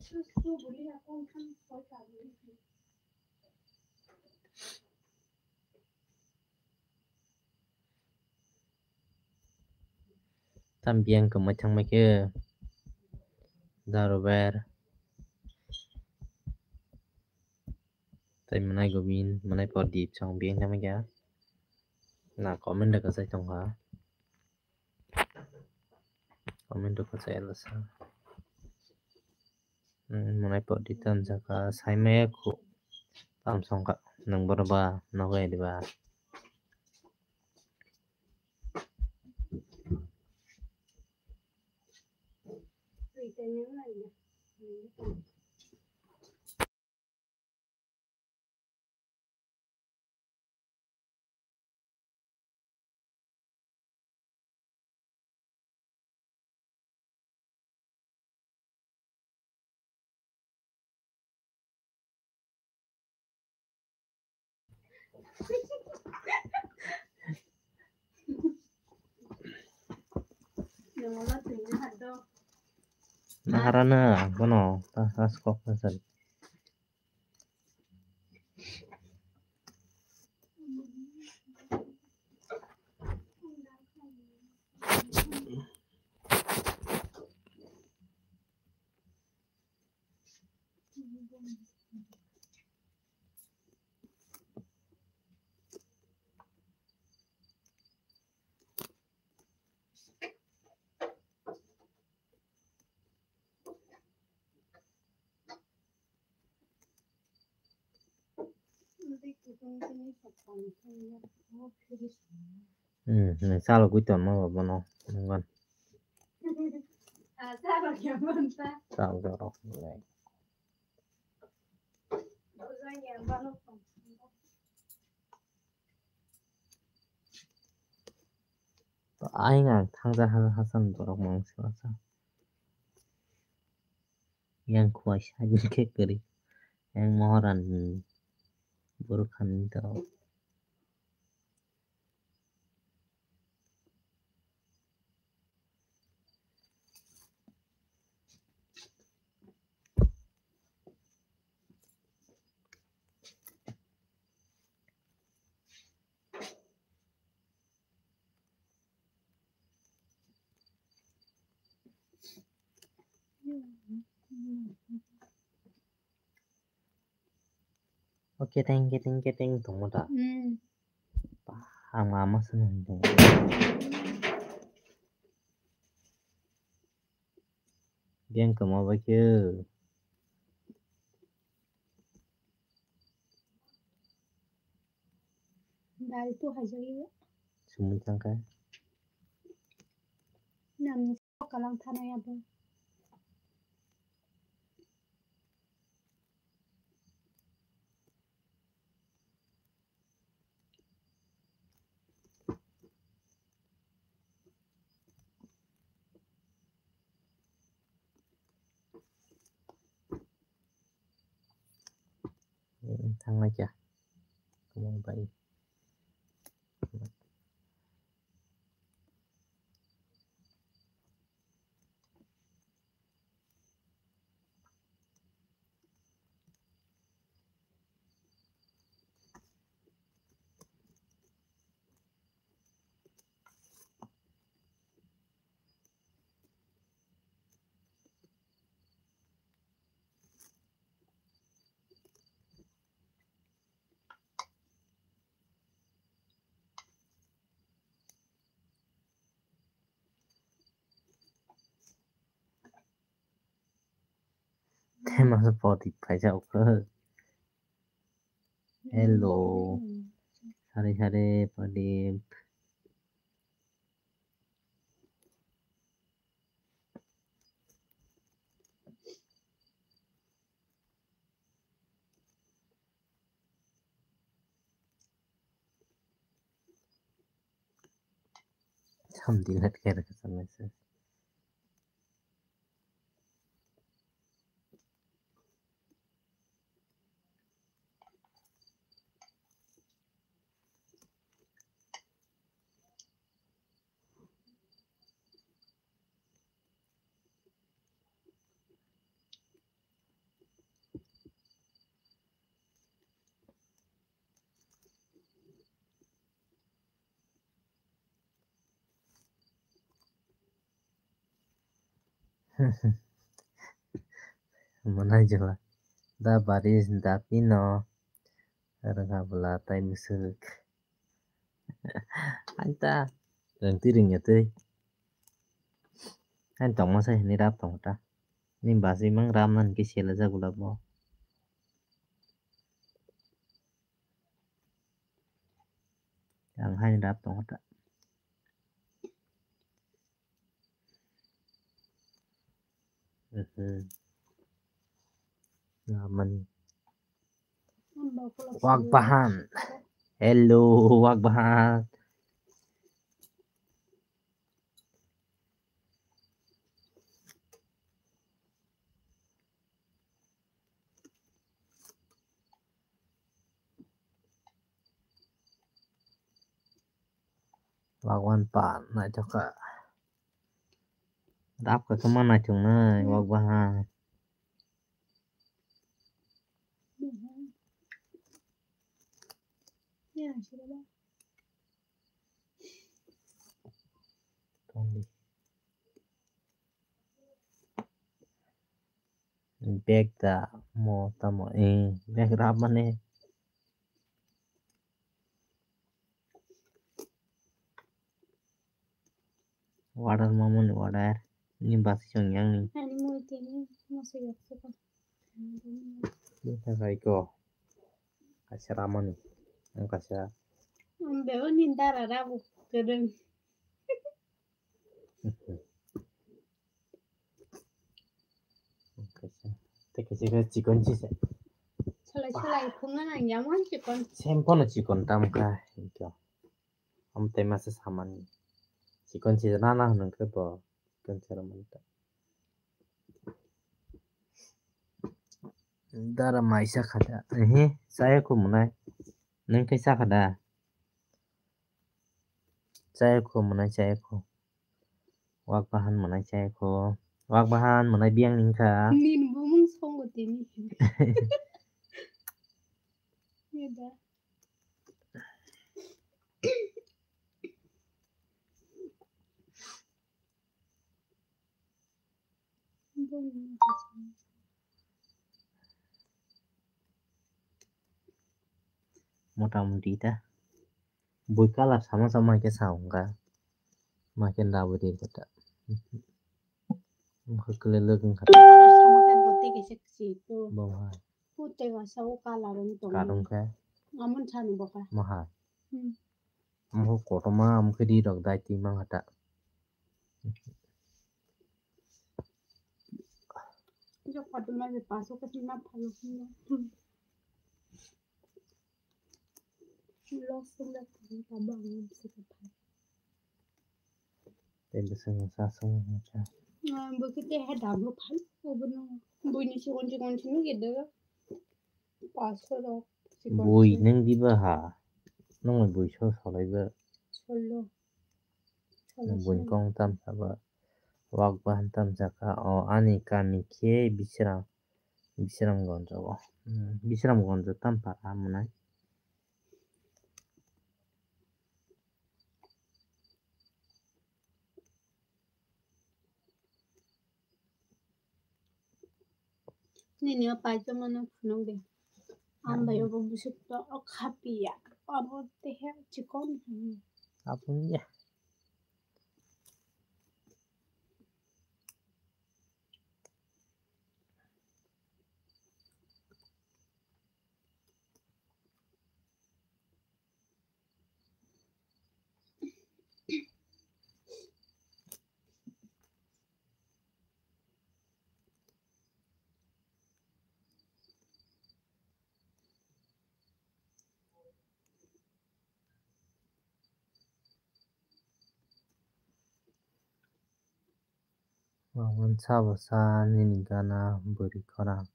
Su su buli ya kon kan koi ka buli. Tam biyang kwmai thangmai khe Daruber tei Mwnai Gobind, Mwnai Pradip chwng biyang thangmai khe na comment rwkha sai tongkha. Comment rwkha sai elasa. Hmm, Mwnai Pradip tam jaka saimaya khu tam songkha nwng borok ba nogo ya diba. Naharana bono ta ta skok ta sal. Hmm, nang chalogwi tonma bo bono nangwan. Chal jorok le. To ayang ang thangja ha-, hasan borok mangsa masa. Yang khwai sa khe kwrwi. Yang mohoran ni borok khan to. O keteng, keteng, keteng tongmo da. Hmm. Ba, ang ma, ma swnam tong. Biyang kwma bai khe. Dal tu hajai. Sumui thangkha. Nam kalang thana ya bo. Thangnaikha. Kwmang bai. Tei masa Pradip khaijak khe. Hello. Sari sari Pradip. Sam delete khe rwkha sa message. Manai jora. Da baris da pino. Rwngha bwla tai bwswk. Hain ta rwngtwi rwngya twi. Hain tongma sai hinwi rap tongo ta. Ni basi mang rap nani khe selajak bwla bo. Ang hain rap tongo ta. Mhm. Namani. Wak Bahan. Hello, Wak Bahan. Wagwan pa naithok kha. Rap kha khe ma naithok nai, Wak Bahan. Bag da mo tamo, eh, bag rap mane. Order mamoni order. Ni basi chong yang ni. Ani moi tini masa yok suka. Ni ta kai ko. Kaisa ramani. Ang kaisa. Ang beo ni dara rabu kedeng. Kaisa. Te kaisa ka chikon chisa. Salai salai phunga nang yamon chikon. Sempono chikon tam kha. Amtwi masa samani. Chikon se rana hwnwi khe bo chikon se rwmani ta. Dara mai sa kha da. Ehe, chaya kho mwnai. Nwng khe sa kha da? Chaya kho mwnai, chaya kho. Wak Bahan mwnai chaya kho. Wak Bahan mwnai biyang ni wngkha. Nini bumung songo tini. Yada. Mota moti ta. Bui colour sama sama khe sa wngkha. Ma khe da bui ri khe ta. Wngkha kwlelwk wngkha. Colour sama khe bo tei kaisa kwchwi tu. Bo hai. Pute kaisa o colour wng tongo. Karung khe. Amon sani bo kha. Maha. Hmm. Amkhe kotorma amkhe ri rok dai twi mankha ta. Jok kotorma je paso kaisa ma phalo. Hmm. Loss wngkha kwrwi tabang sikha phai. Tei bwswk nwng sa swngmung cha. Ah, bo khe tei hai dam rw phai. Obono buini chikon chikon simi gede. Paso rok chikon. Bui nwng diba ha? Nwng bui so solaiba. Solo. Solo Bui solo. Kong tam saba. Wak Bahan tam saka. O ani kami khe Bisram. Bisramganj o. Hmm, Bisramganj o tam para mwnai. Nini o paitoma no phunuk de. Ang bai obo bwswk to o khapiya. Abo tehe chikon. Apung ya. Wangmani sabo sa nini gana bwrwi khorang.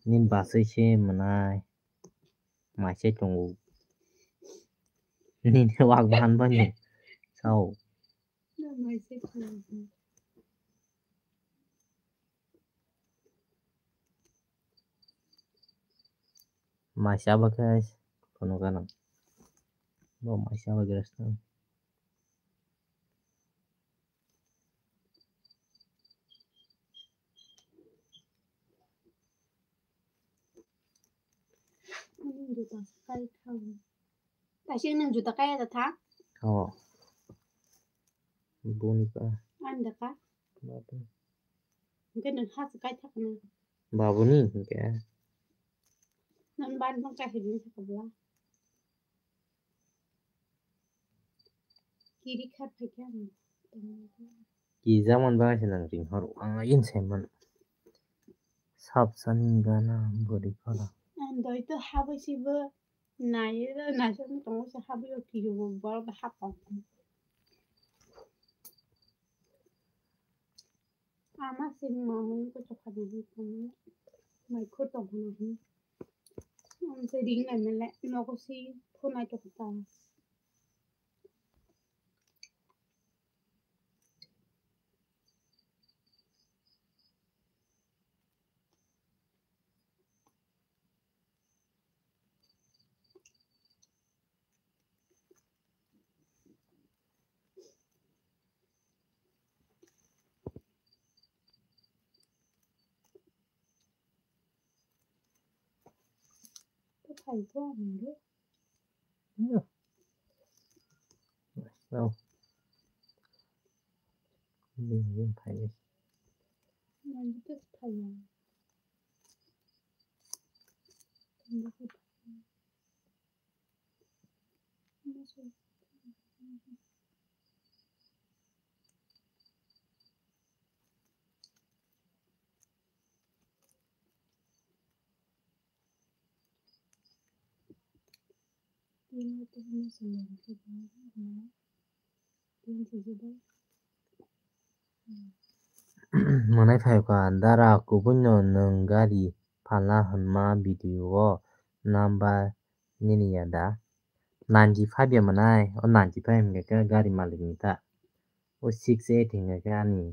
Nini basai se mwnai. Maisai tongo. Nini wak bahan bani. Sao. Maisa ba khe phunukha nang. Bo maisa ba khe rwstang. Juta kai thang. Kaisa nang juta kaya da tha? Oh. Boni pa. Ani da ka? Babu. Hingke nang ha se kai thak na. Babuni hingke. Nang ban bang kai hini thak bla. Kiri khat phai khe ang. Kija man bang se nang ring hor ang yin se man. Sab sani gana bori pala. Ang doi to habai si bo nai ra nai sa mo tongo se habai o kiri bo bor ba hap ang. Ama se mamung ko chokha di di kong mai khur tong na hi. Ang se ring nai mele nogo si phunai to ta. Mwnai phaikha dara kubui no nwng gari phalna hwnma video o number nini ya da? Ninety five ya mwnai, o ninety five hwnkhe khe gari malik ni ta. O six eight hwnkhe khe ani.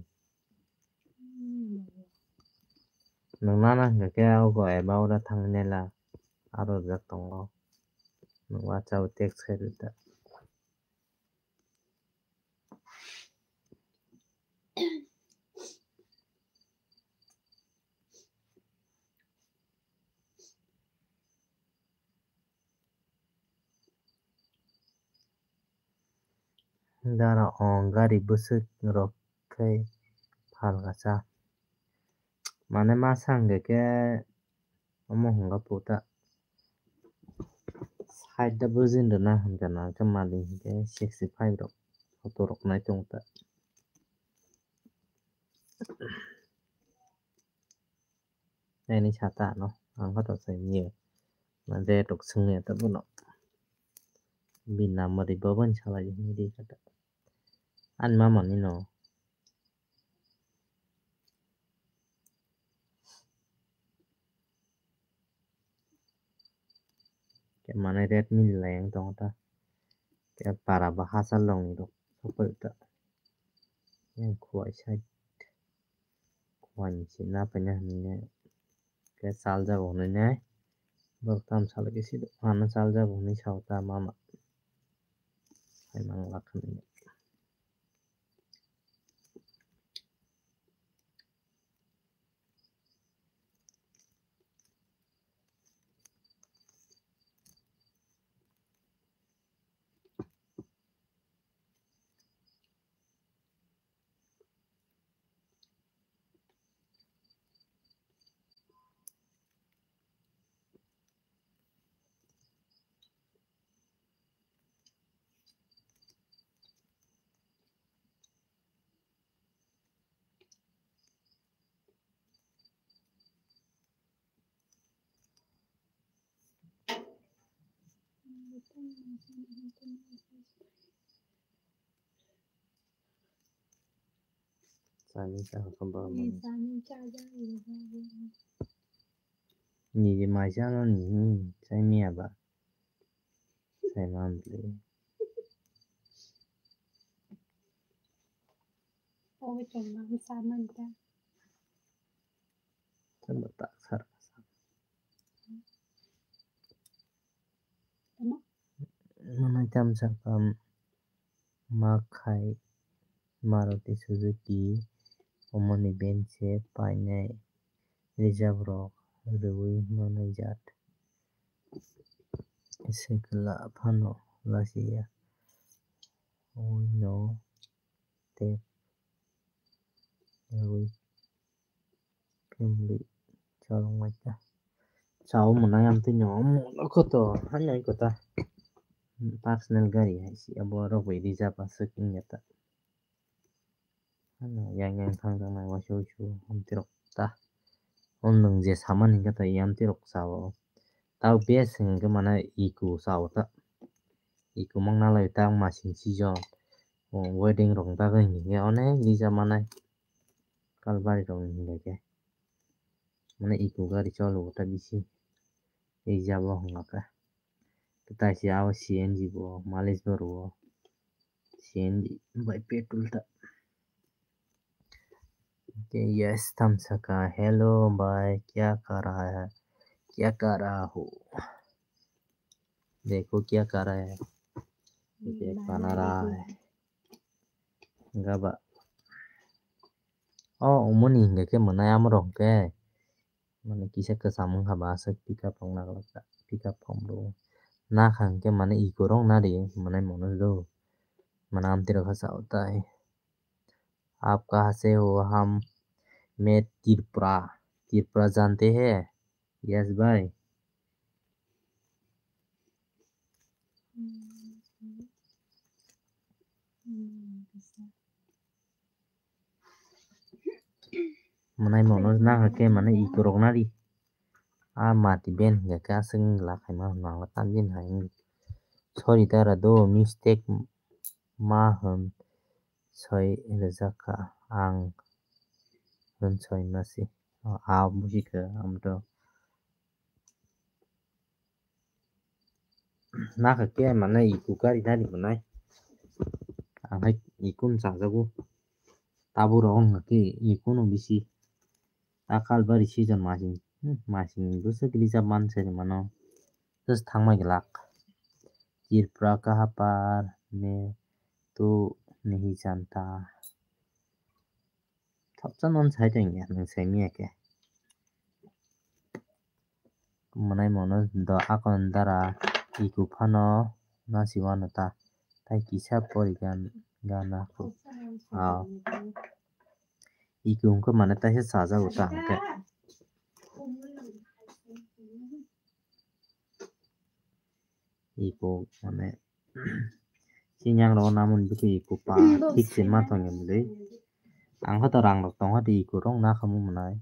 Nwng nana hwnkhe khe ogo eba ora thangwi naila aro rijak tongo. Nwng uansao text khe rwdi. Dara o gari bwswk rok khe phalkasa. Mane masa hwnkhe khe omo hwnga puta side da bujin rwna hwnkhe na hwnkhe malik hwnkhe sixty five rok photo rok nai tongo ta. Nini sata no ang kha to sai miya na je tok sung ya to bono bini number ri bo bani salai di hwnwi di kha ta ani mama ni no. Khe manai Redmi ni lai ang tongo ta. Khe para bo hachal rok ni rok sokoi ta. Yang khuai side khuai ni se na paina hinwi khe charger bo hinwi nai. Borok tam salai khe se ano charger bo hinwi sao ta mama. Hai mang lakha nini. Chani cha kha ba mani. Ni je mai cha no ni, hmm, chai miya ba. Sai man le. Obo chwng ma sa man ta. Tamo tak sar. Tamo? Mano tam sakam ma khai Maruti Suzuki omoni bench se painai reserve rok rwui manai jat. Sekla phano lasiya. Oi no te. Oi. Family chalok mai ta. Chao mwnai amtwi no omo no koto hanya kota. Personal gari hai si abo rok bai reserve aswk wngya ta. Ano yang yang thang thang nai wasu wasu amtwi rok ta. O nwng je saman hinkhe ta amtwi rok chao. Tao best hinkhe mane Eeco chao ta. Eeco mang nalai ta masing season. O wedding rok bagwi hinkhe onek rija manai. Kalbari rok hinkhe. Mane Eeco gari cholo ta bisi. Rija bo hwnga khe. Taisi abo C N G bo, mileage bo rwo. C N G bai petrol ta. Yes, tam saka, "Hello bhai, kya kar raha hai? Kya kar raha ho? Dekho kya kar raha hai? Dekh bana raha hai." Gaba. O, umuni hingke ke mwnai amorok hingke. Mane kisa kwcham wngkha ba aswk pickup rok naglak ta, pickup phone rok. Nakha hwnkhe mane Eeco rok nari mwnai mono do. Mane amtwi rok kha chao tai. "Aap kahan se ho?" "Hum main Tripura, Tripura jante hai?" "Yes bhai." Mwnai mono nahar khe mane Eeco rok nari. A mati ben hingka khe aswk wng la khaima hwnwi ang tamjin hai wngwi. Sorry dara do, mistake ma hwn soi rwjak kha ang hwn soi ma si. A buji kha ang to. Nakha khe mane Eeco gari nari mwnai. Ang hai Eeco no chajago. Tabuk rok wngkha khe Eeco no bisi. Ta Kalbari season masing, hmm, masing bwswk reserve man se mano. Just thangmai glak. Tripura kaha par me tu nahi janta. Thopsa non sai tong ya, nung sai miya khe. Mwnai mono do akon dara Eeco phano nasi wano ta. Tai kisa pori gan, gana ko. Ah. Eeco hwnkhe mane taisa chajago ta hwnkhe. Eeco mane chini yang rok namoni bwkhe Eeco pa thik se ma tongya bwlwi. Ang khe to rang rok tong khe Eeco rok nakha mwnai.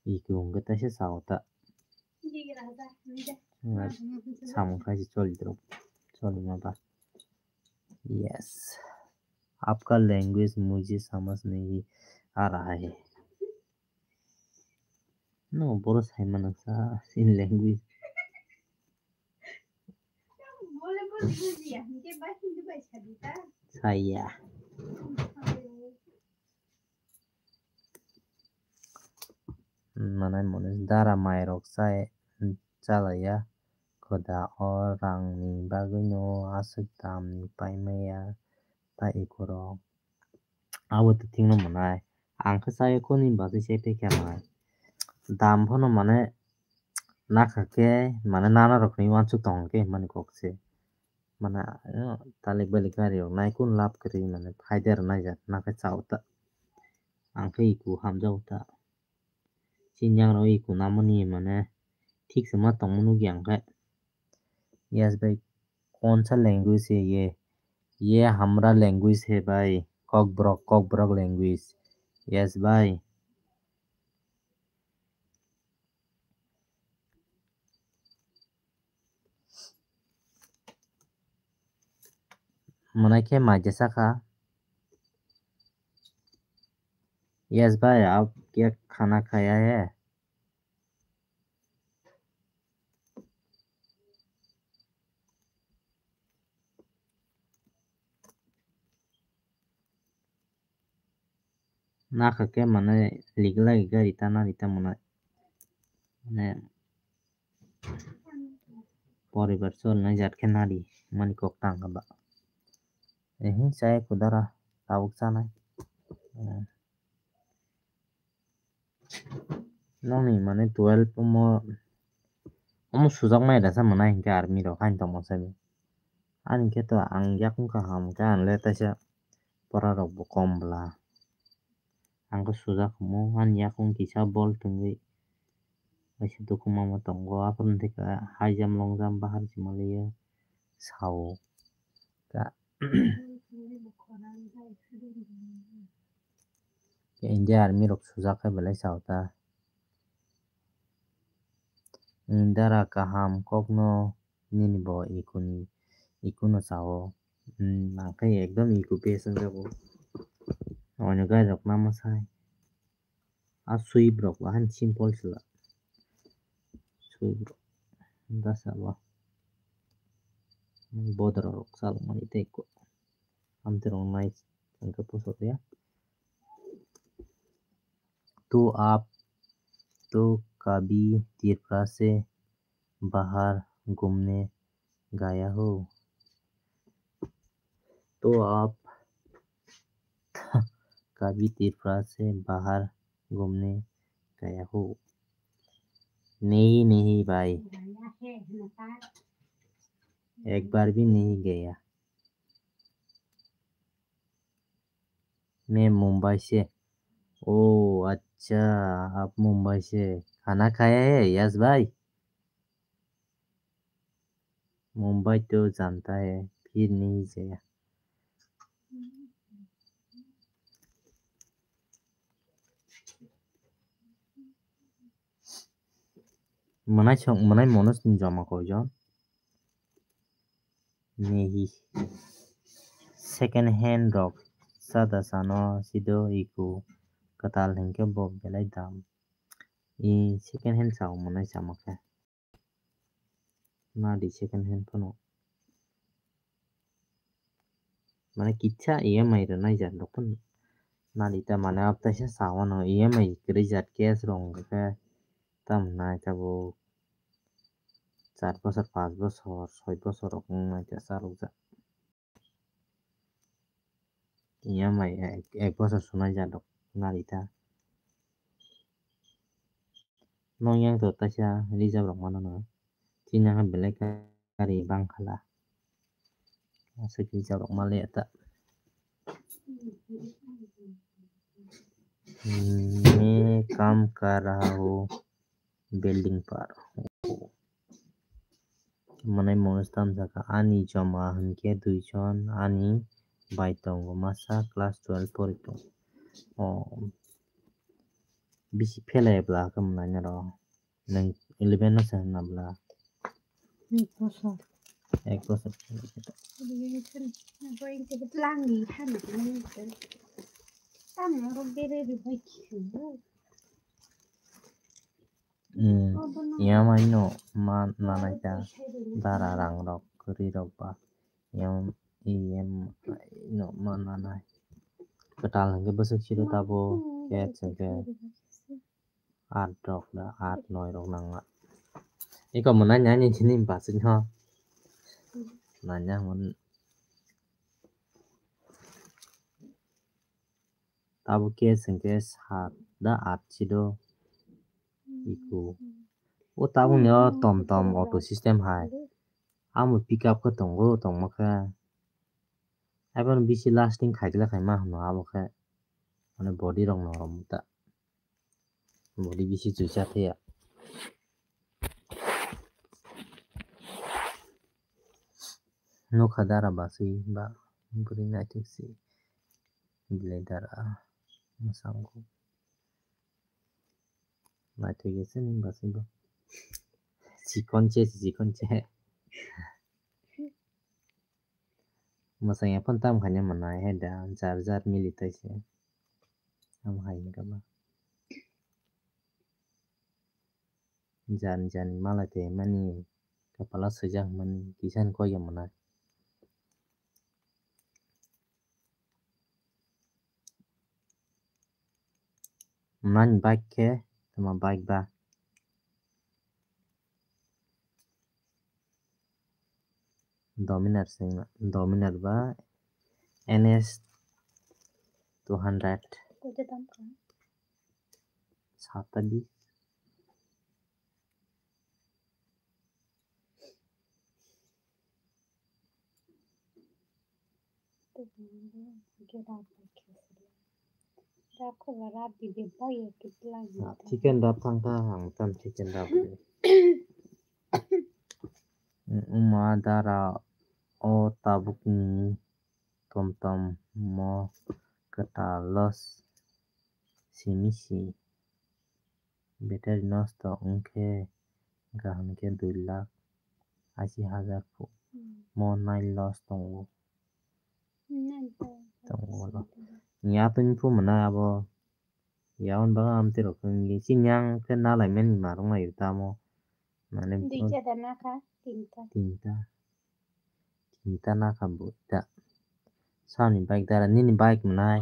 Eeco hwnkhe taisa chao ta. Samung khai se choli rok choli ma ba. Yes. आपका language मुझे समझ नहीं आ रहा है. No, boro sai mano sa in language. Saya. Manai mone dara mai rok chai chalaiya. Khoda o rang ni bagwi no aswk dam ni paimaya ta Eeco rok. Abo twi thwngno mwnai. Ang khe chaya koni bagwi se tei khe mwnai. Dam phano mane nakha khe mane nana rok ni uansuk tong khe hwnmani kok se. Mane, eh, talik balik gari rok nai kun lab kwrwi mane phaida rw naijak nakhe chao ta. Ang khe Eeco hamjao ta. Chini yang rok Eeco namoni mane thik se ma tongma nukya ang khe. Yes bhai, कौन सा language है ये? ये हमरा language है भाई, Kokborok, Kokborok language. Yes bhai. Mwnai khe mai jesa kha. Yes bhai, aap kya khana khaya hai? Nakha khe mane liglai gari tana rita mwnai. Mane poribar cholnai jat khe nari mani kok tang kha ba. Ehi chaya kudara tabuk chanai. Nokni mane twelve omo Omo sujak mai rasa mwnai hinkhe army rok haino tongma sai. Ani khe to ang yakung kaham khe ang le taisa pora rok bo kom bwla. Ang khe sujak humo ani yakung kisa bol tungwi kaisa dukhu mama tongo aphuru thika high jump long jump bahar se maliya sao ka. India army rok sujak khe belai sao ta. Dara kaham kokno nini bo ikuni ikuno sao. Hmm, nangkhe ekdom iku base wngjago. Oino gai rok nama sai. A sweep rok bahan simple sila. Sweep rok. Dasa bo. Bodor rok salmani tei ko. Amte rok nai tangka posok ya. तो आप तो कभी त्रिपुरा से बाहर घूमने गया हो? तो आप कभी त्रिपुरा से बाहर घूमने गया हो? नहीं, नहीं भाई, एक बार भी नहीं गया। मैं मुंबई से। ओ अच्छा, आप मुंबई से। खाना खाया है यश भाई? मुंबई तो जानता है, फिर नहीं गया। Mwnai song, mwnai mono song joma koijon. Nehi. Second hand rok sada sano sido iku kwtal hinkhe bo belai dam. I second hand sao mwnai sama khe. Nadi second hand phano. Mane kitsa E M I rwnai jak dokon. Nadi ta mane aptaisa sawano E M I kwrwi jak cash rok wngkha khe tam nai tabuk char bosor, panch bosor, soi bosor rok wngnai ta chalokjak. E M I ek, ek bosor sunai jak rok nadi ta. Nong yang to taisa reserve rok mano no. Chini belai ka. Gari bangkhala. Aswk ni jorok male ta. मैं काम कर रहा हूँ बिल्डिंग पर। Mwnai mono stam saka ani joma hinkhe duijon ani bai tongo masa class twelve pori tongo. O bisi phelai bwla khe mwnai naro. Nang eleven no se hwnna bwla? Ek bosor. Ek bosor. Eleven se hwnna bwla. Tamo oro bere rwbai khe. Hmm. Yama ino ma nanai ta dara rang rok kwrwi rok ba. Yam, iyam ino ma nanai. Kwtal hwnkhe bwswk siro tabo, ket hwnkhe. Aat rok da, aat noi rok nangma. Eko mwnai nai ni chini bachwk no. Nanya hwn. Tabuk case hwnkhe sat da aat sido. Iku. O tabuk ni o tom tom auto system hai. Amo pick up khe tongo, tongma khe. Abo no bisi lasting khaikhe khaima hwno abo khe. Mane body rok norom ta. Body bisi chuisa thaya. Nokha dara basui ba bwrwi naithok se belai dara mwsang kho. Naithok se nini basui bo. Chikon che, chikon che. Mwsang ya phone tam khaina mwnai hai da, jar jar mili tai se. Ham hai hwnkha ba. Jan jan malai tei mani kapala swijak mani kisa ni kok ya mwnai. Mwnai ni bike khe tamo bike ba. Dominar se wngna, Dominar ba N S two hundred. Sata di. Chicken wrap thang thang ang tam chicken wrap de. Wngma dara o tabukni tom tom mo kwtal los simi si. Battery nosto wngkhe kaham khe dui lakh ashi hajar phu mo nai loss tongo. Tongo lo. Ni atwini phu mwnai abo. Yaon bagwi amtwi rok wngwi chini ang khe nalaimani marwk nai tamo. Mane duita da nakha, tinta. Tinta. Tinta nakha bo da. Sani bike dara nini bike mwnai.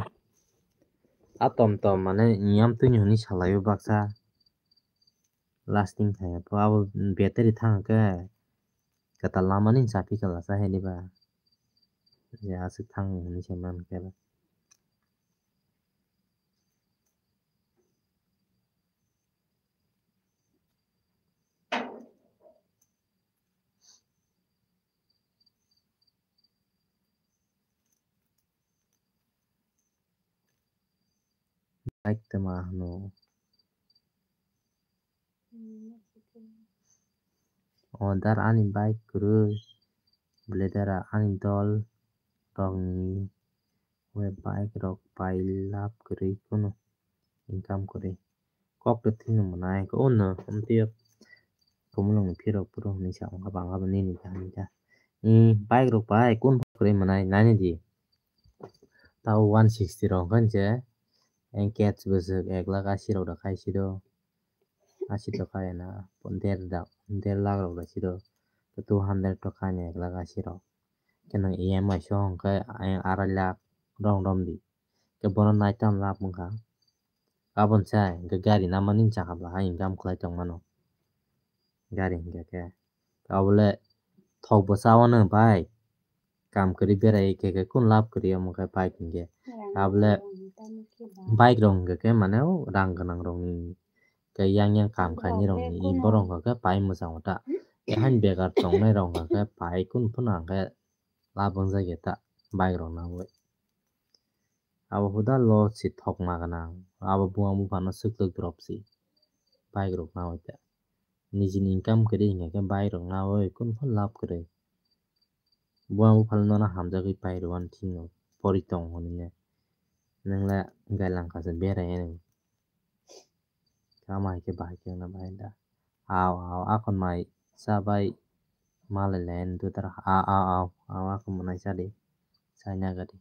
A tom tom mane niyam twi hwnwi salaio baksa. Lasting khaio pho abo battery thang khe kwtal lama ni chapi kwlasa hai diba. Je aswk thang hwnwi se mankhe. Bike tama hwno. O dar ani bike kwrwi, bwle dara ani dol rokni we bike rok pai lab kwrwi phano income kwrwi. Kok twi thwino mwnai, o no, amtwi o, tumulung ni phirok phuru hwnwi sa wngkha, bangkha bo nini kaham kha. Bike rok bai kun kwrwi mwnai, naini di. Tao one sixty rok hwnkhe, cash bwswk ek lakh ashi rok da khai siro. Ashi rok khai na, der lakh, der lakh rok da siro. Two hundred rok khai na ek lakh ashi rok. Khe nwng E M I so hwnkhe, arai lakh rok romdi. Khe bono nai tamo lab wngkha. Aboni sai hwnkhe gari namani chakha bahai income khlai tongmano. Gari hwnkhe khe. Abole thok bo chawano bai. Kam kwrwi berai khe khe kun lab kwrwi omo khe bike hwnkhe. Abole bike rok hwnkhe khe mane o rang gwnang rokni khe yang yang kam khainai rokni borok hwnkhe pai mwchang ta. Khe hain begar tongnai rok hwnkhe pai kun phano hwnkhe lab wngjak ya ta bike rok nawi. Abo huda lo si thokma gwnang, abo buang buphano swk twk drop si bike rok nawi ta. Nijini income kwrwi hinkhe bike rok nawi kun phano lab kwrwi. Buang buphalo nono hamjagwi pai rwani thikno pori tong hwnwi nwngle gailang kasa berai ani. Tamo hai khe bahai khe wngna bahai da. Aw, aw, akhon mai cha bai malai lai ani dutar. Aw, aw, aw, aw, akhon mwnai cha di. Chai naga di.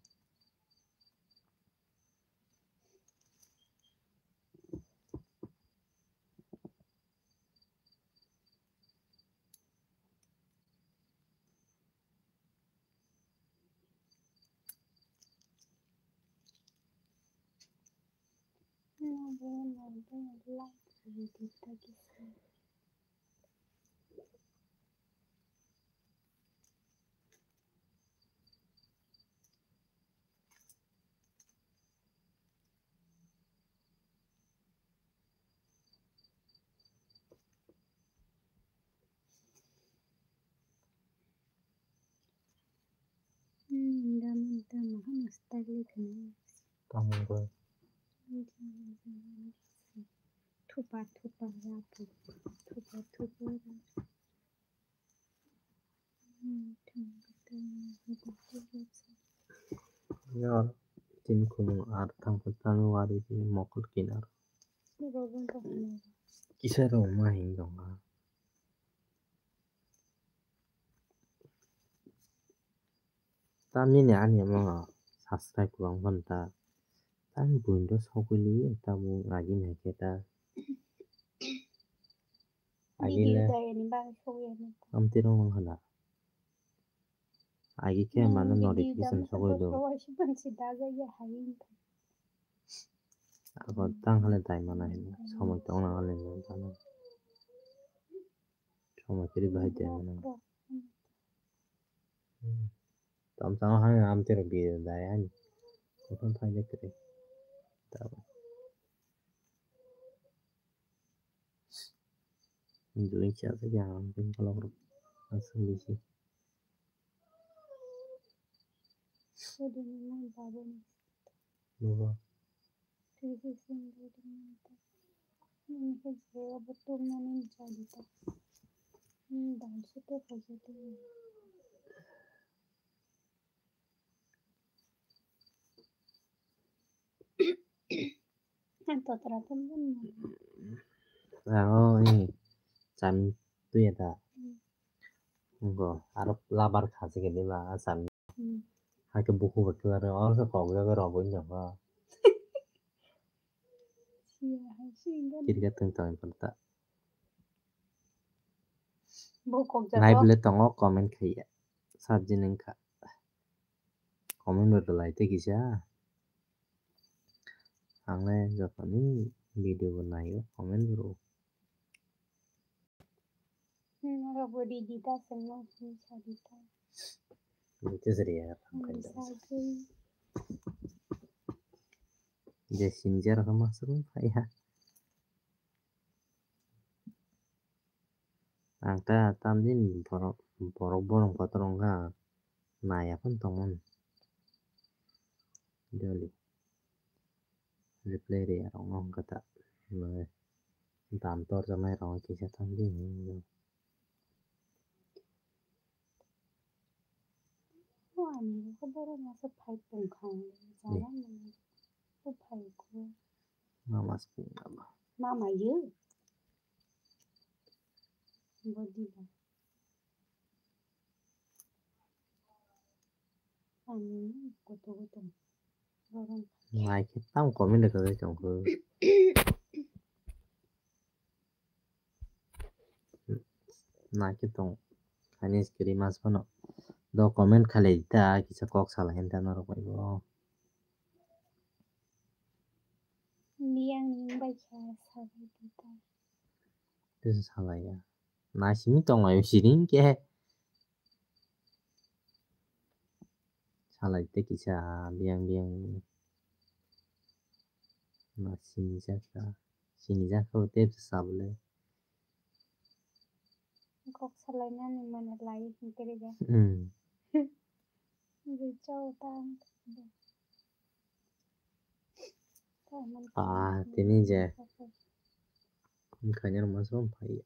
Tamo wngkha. Thupa thupa rapu, thupa thupa rapu. Yor, tini khumung ar thangkhe January ni mokol kinar. Kisa rok ma hing dong ha. Tamni ani amo subscribe kwbang phano ta. Tamo buino sogwi li tabuk agi nai khe ta. Agi le. Video dayani bagwi sogwi ani. Amtwi rok wng kha da. Agi khe mano notification sogwi do. Abo tang hale dai mana hin somoi tong nang hale. Somoi kwrwi bahai de mano. Tam tang hai am tero bi dai ani. Kon phai de kre. Tabo. Dui cha de yang pin kolok rok. Asam bisi. Sodini mo babuni. Baba. Three sixteen rating nang ta. Nini khe je abo tum nani chadi ta. Nini dal se to khaja to. Ang totra tum tum. Ang o ini cham tu ya ta. Hmm. Ngo, aro labar kha se kene ba, a sami. Hmm. Hai ke buku betul aro, aro se kok jaga robo ini apa? Sia, hai si enggak. Kiri ka teng teng penta. Buku kok jaga. Nai bele tongo comment khaiya. Sabji neng kha. Comment bo lai te kisa. Ang le jotoni video bo naio, comment bo rwo. Hmm, oro bo ready ta, sengno sing sadi ta. Itu seri ya, Hmm, sadi. Je sinjar kama sering kaya. Ang ta tamjin borok, borok borok kotor wngkha, naiya phano tongmani. Joli. Replay rwya rok no wngkha ta. Nai. Dam torjaknai rok kisa tamjin hinwi. O ani ko borok masa phai tongkha. Jana nang. Ko phai ko. Mama se pung mama. Mama yo. Body ba. Ani koto koto. Borok. Nai khe tam comment khe tongkho. Nai khe tong. Ani screen mas phano. Do comment khalai ta kisa kok salai henta norok bai bo. Liang ning bai kha sabai ta. Tesa salai ya. Nai simi tong lai siring khe. Salai tei kisa biyang biyang no sinijak kha, sinijak kha tei bwsa bwle. Kok salainani mane lai hwnkhe rega. Hmm. Bwrwi chao ta wngkha. Ah, tini je. Wngkha nini masa phai.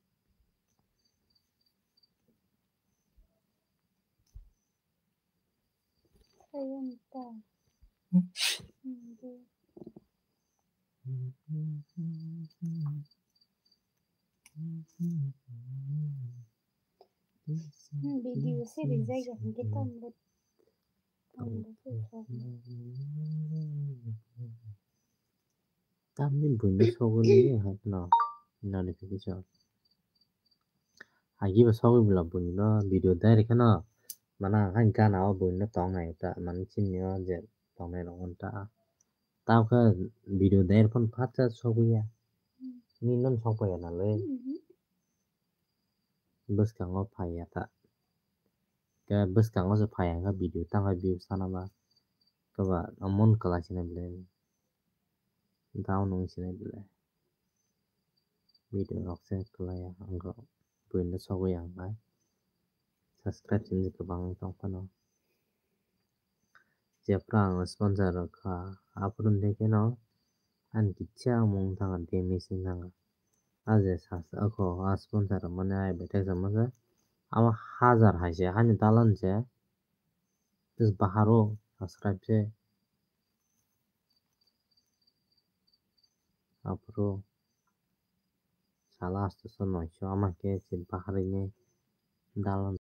Ayun ta. Hindi. Hmm, video se rijak ya, hingke tamo. Tamni buino sogwi nini hai kheno notification. Agi bo sogwi bwla buino video direct kheno mana hai gana o buino tongnai ta mani chini o je tongnai rok ta. Tamo khe video direct phone phatsa sogwi ya. Ni non sokpaiya nalai. Bwskango phaiya ta. Khe bwskango se phaiya wngkha video tamo views sana ba. Khe ba mon kwlai sinai bwle. Down wng sinai bwle. Video rok se kwlaiya wngkha. Buino sogwi ang hai. Subscribe sini kwbang tong phano. Jephru ang sponsor rok kha, aphuru hwnkhe no ani kisa mung thanga damage wng thanga. A je sa, sa, ako, a sponsor rok mani ai bai teisa masa. Amo hajar hai se, hani dalan se. Just baharo subscribe se. Aphuru sala asto so noisho ama khe se baharini dalan